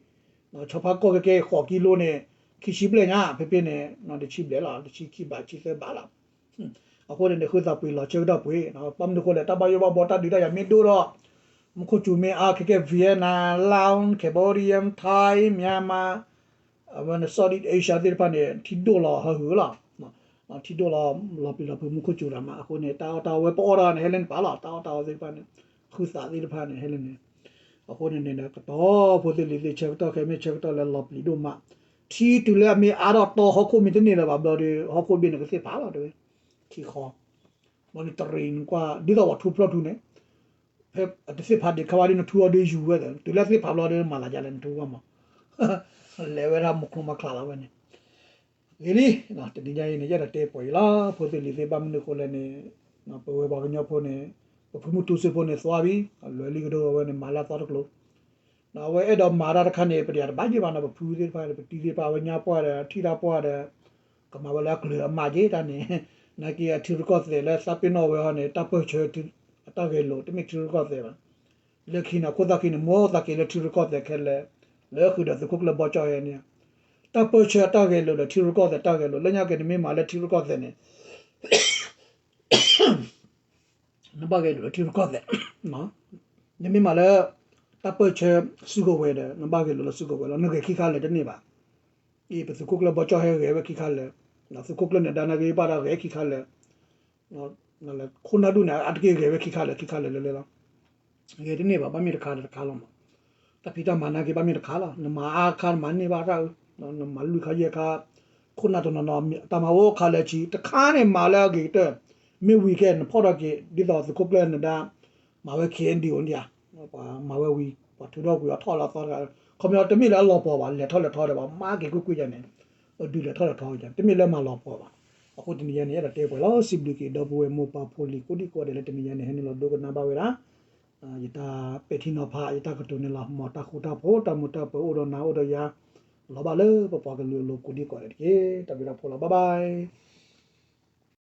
ၤ, ဆီဖါကီၢ်ကဲကဲဃိးကံလိန့ၣ် ခံဆံဘျဲၣ်ညါ ဖဲဖဲန့ၣ် တဆံဘျဲၣ်လီၤ တဆံခံဘး ဆံသၢဘးလီၤ. အဃိန့ၣ်န့ၣ် ဃုသးပှ့ၤလီၤဆၢကတီၢ်ပှ့ၤ, ဘၣ်မနုၤအဃိလဲၣ် တၢ်ဘၣ်ယိၣ်ဘၣ်ဘှီတၢ်ဒုးတၢ်ယၤမ့ၢ်ဒိၣ်ဒီး မူခိၣ်စူၤမ့ၢ်အါခဲကဲ Vietnam, Laos, Cambodia, Thai, Myanmar, အဝဲန့ၣ် Southeast Asia သ့ၣ်တဖၣ်န့ၣ် ထံဒိၣ်လီၤဟးဂူာ်လီၤ. ထံဒိၣ်လီၤလီၤပျံၤလီၤဖုး မူခိၣ်စူၤတၢ်မး အဃိန့ၣ် တၢ်အီၣ်တၢ်အီဝဲပအီၣ်တၢ်န့ၣ် ဟဲလၢန့ၣ်ပာ်လီၤ တၢ်အီၣ်တၢ်အီသ့ၣ်တဖၣ်န့ၣ် ဃုသးသ့ၣ်တဖၣ်န့ၣ် ဟဲလၢန့ၣ်. အဃိန့ၣ်န့ၣ် ကတီၤဖိသ့ၣ်လံၤသ့ၣ် ဆၢကတီၢ်ခဲမ့ၢ်ဆၢကတီၢ်လၢလီၤပျံၤဒိၣ်မး ထံတုၤလၢအမ့ၢ်အါထီၣ်တီဟီၣ်ခိၣ်မ့ၢ်တန့ၢ်လၢၤဘၣ်ဘျီဒီး ဟီၣ်ခိၣ်ဘ့ၣ်န့ၣ်ကသ့ၣ်ဖးလီၤတဲဝဲ ခံခီ ဘျီန့ၣ်တရံးနကွၢ် ဒ်သိးပှၤထူဖျီၣ်ထူန့ၣ် ဖဲအတသ့ၣ်ဖးဒံးခါဘၣ်ဒ်နထူအီၤဒ်ယူၤဝဲသ့ၣ် တုၤလၢသ့ၣ်ဖးဘျီဒီးမၤသးဒ်လဲၣ်နထူဘၣ်မး လဲၤဝဲဒၣ်မူခိၣ်မၤချးလီၤဝဲန့ၣ် ဂ့ၤလံ တနံၤညါအံၤန့ၣ် ယအဲၣ်ဒိးတဲပှဲၤအံၤလီၤ ဖိသ့ၣ်လံၤသ့ၣ် ဘၣ်မနုၤအဃိလဲၣ်န့ၣ် ပဝဲပှၤကညီဖိန့ၣ် ပဖုမုၢ်တူစ့ဖိန့ၣ် သွါဝံၤ လွဲၤလံကဒိအဝဲန့ၣ် မၤလၢအသီတကျိၤ အဝဲအဲၣ်ဒိးမၤတၢ်တခါန့ၣ် ပတယၤတဘၣ်ယ့ၢ်ဘၣ်နီၤ ပဖုသ့ၣ်တဖၣ် ပတံၤသ့ၣ်တဖၣ် အဝဲညါပှၢ်ဒီး ထံၣ်တၢ်ပှၢ်ဒီး ကမၤဝဲလၢအကျၢၤအမးက့ၤတၢ်န့ၣ် နာ်က့အထံရူၢ်ကီၢ်သဲးလၢသးပ့ၤနီၣ်ဝဲဟီန့ၣ် တၢ်ပၢၢ်ဆၢအတၢ်ဂဲၤလိာ် တမ့ၢ်ထံရူၢ်ကီၢ်သဲးဘၣ် လၢခံန့ၣ် ခိၣ်သၣ်ခံန့ၣ် မိၢ်သးက့ၤလၢထံရူၢ်ကီၢ်သဲးခဲလၢာ် လၢဃုာ်ဒီးသုးခိၣ်ကျၢၢ်ဘီကၠီၣ်ဟဲန့ၣ် တၢ်ပၢၢ်ဆၢအတၢ်ဂဲၤလိာ်ဒီးထံရူၢ်ကီၢ်သဲးတၢ်ဂဲၤလိာ် လၢညါက့ၤနမ့ၢ်မၤလၢထံရူၢ်ကီၢ်သဲးန့ၣ် နဘၣ်ဂဲၤလိာ်လၢထံရူၢ်ကီၢ်သဲး နမ့ၢ်မၤလၢ တၢ်ပၢၢ်ဆၢစုကဝဲၤဒီး နဘၣ်ဂဲၤလိာ်လၢစုကဝဲၤလီၤ နဂဲၤခံခါလၢာ်တန့ၢ်ဘၣ် အံၤ ပသုးခိၣ်ကျၢၢ်ဘီကၠီၣ်ဟဲဂဲၤဝဲခံခါလၢာ် သုးခိၣ်ကျၢၢ်နဒါနာ်က့ၤဘၣ်ဒီးဂဲၤခံခါလၢာ် ခိၣ်နၢ်ဒူၣ်န့ၣ် အါတက့ၢ်ဂဲၤဝဲခံခါလၢာ် ခံခါလၢာ်လၢလၢလီၤ ဂဲၤတန့ၢ်ဘၣ် ဘၣ်မ့ၢ်တခါဒီးတခါလီၤမး တၢ်ဖံးတၢ်မၤနာ်က့ၤဘၣ်မ့ၢ်တခါလီၤ နမၤအါခါနမၤန့ၢ်ဘၣ်တၢ်အု နမၤလွံၢ်ခါယဲၢ်ခါ ခိၣ်နၢ်တနီၤနီၤ တၢ်မၤအိၣ်ခါလၢာ်ဆံ တခါန့ၣ်မၤလၢအဂ့ၤကတၢၢ် မ့ၢ်ဝံၤကဲ နဖီၣ်ထီၣ်က့ၤ ဒ်သိးသုးခိၣ်ကျၢၢ်နဒါ မၤဝဲ ခ့ၣ်အဲၣ်ယူၣ် အိၣ်ဒံးဧါ ပှၤမၤဝဲဝံၤ ပှၤထုးထီၣ်ကွံာ်အီၤထီၣ်လၢအသီတဂၤ ခီပညီတမ့ၢ်လၢအလီၤပှီၤဘၣ် လဲၤထီၣ်လဲၤထီဒီး ပှၤမၤက့ၤကွ့ၢ်ကွ့ၢ်ယါန့ၣ် အဒုးလဲၤထီၣ်လဲၤထီယါ တမ့ၢ်လၢမၤလီၤပှီၤဘၣ် အဃိတနံၤညါန့ၣ် အဲၣ်ဒိးတဲပှဲၤလီၤ စံးဘျုးက့ၤဒီပုၢ်ဝဲၢ်မိၢ်ပၢ်ဖိလံၤကိးဒံကိးဂၤဒဲးလၢတနံၤညါန့ၣ် ဟဲနုာ်လီၤဒိကနၣ်ဘၣ်ဝဲဒၣ် ယတၢ်ပဲာ်ထံနီၤဖး ယတၢ်ကတိၤန့ၣ်လီၤ မ်တၢ်ဃူတၢ်ဖိး တၢ်မုာ်တၢ်ပၢၤအိၣ်ဒီးနၤအိၣ်ဒီးယၤ လီၤဘၣ်လၢပပှၤကလုာ်အလိၤကိးဒံကိးဂၤဒဲးတက့ၢ် တၢ်ဘျုးတၢ်ဖှိၣ်လီၤ bye bye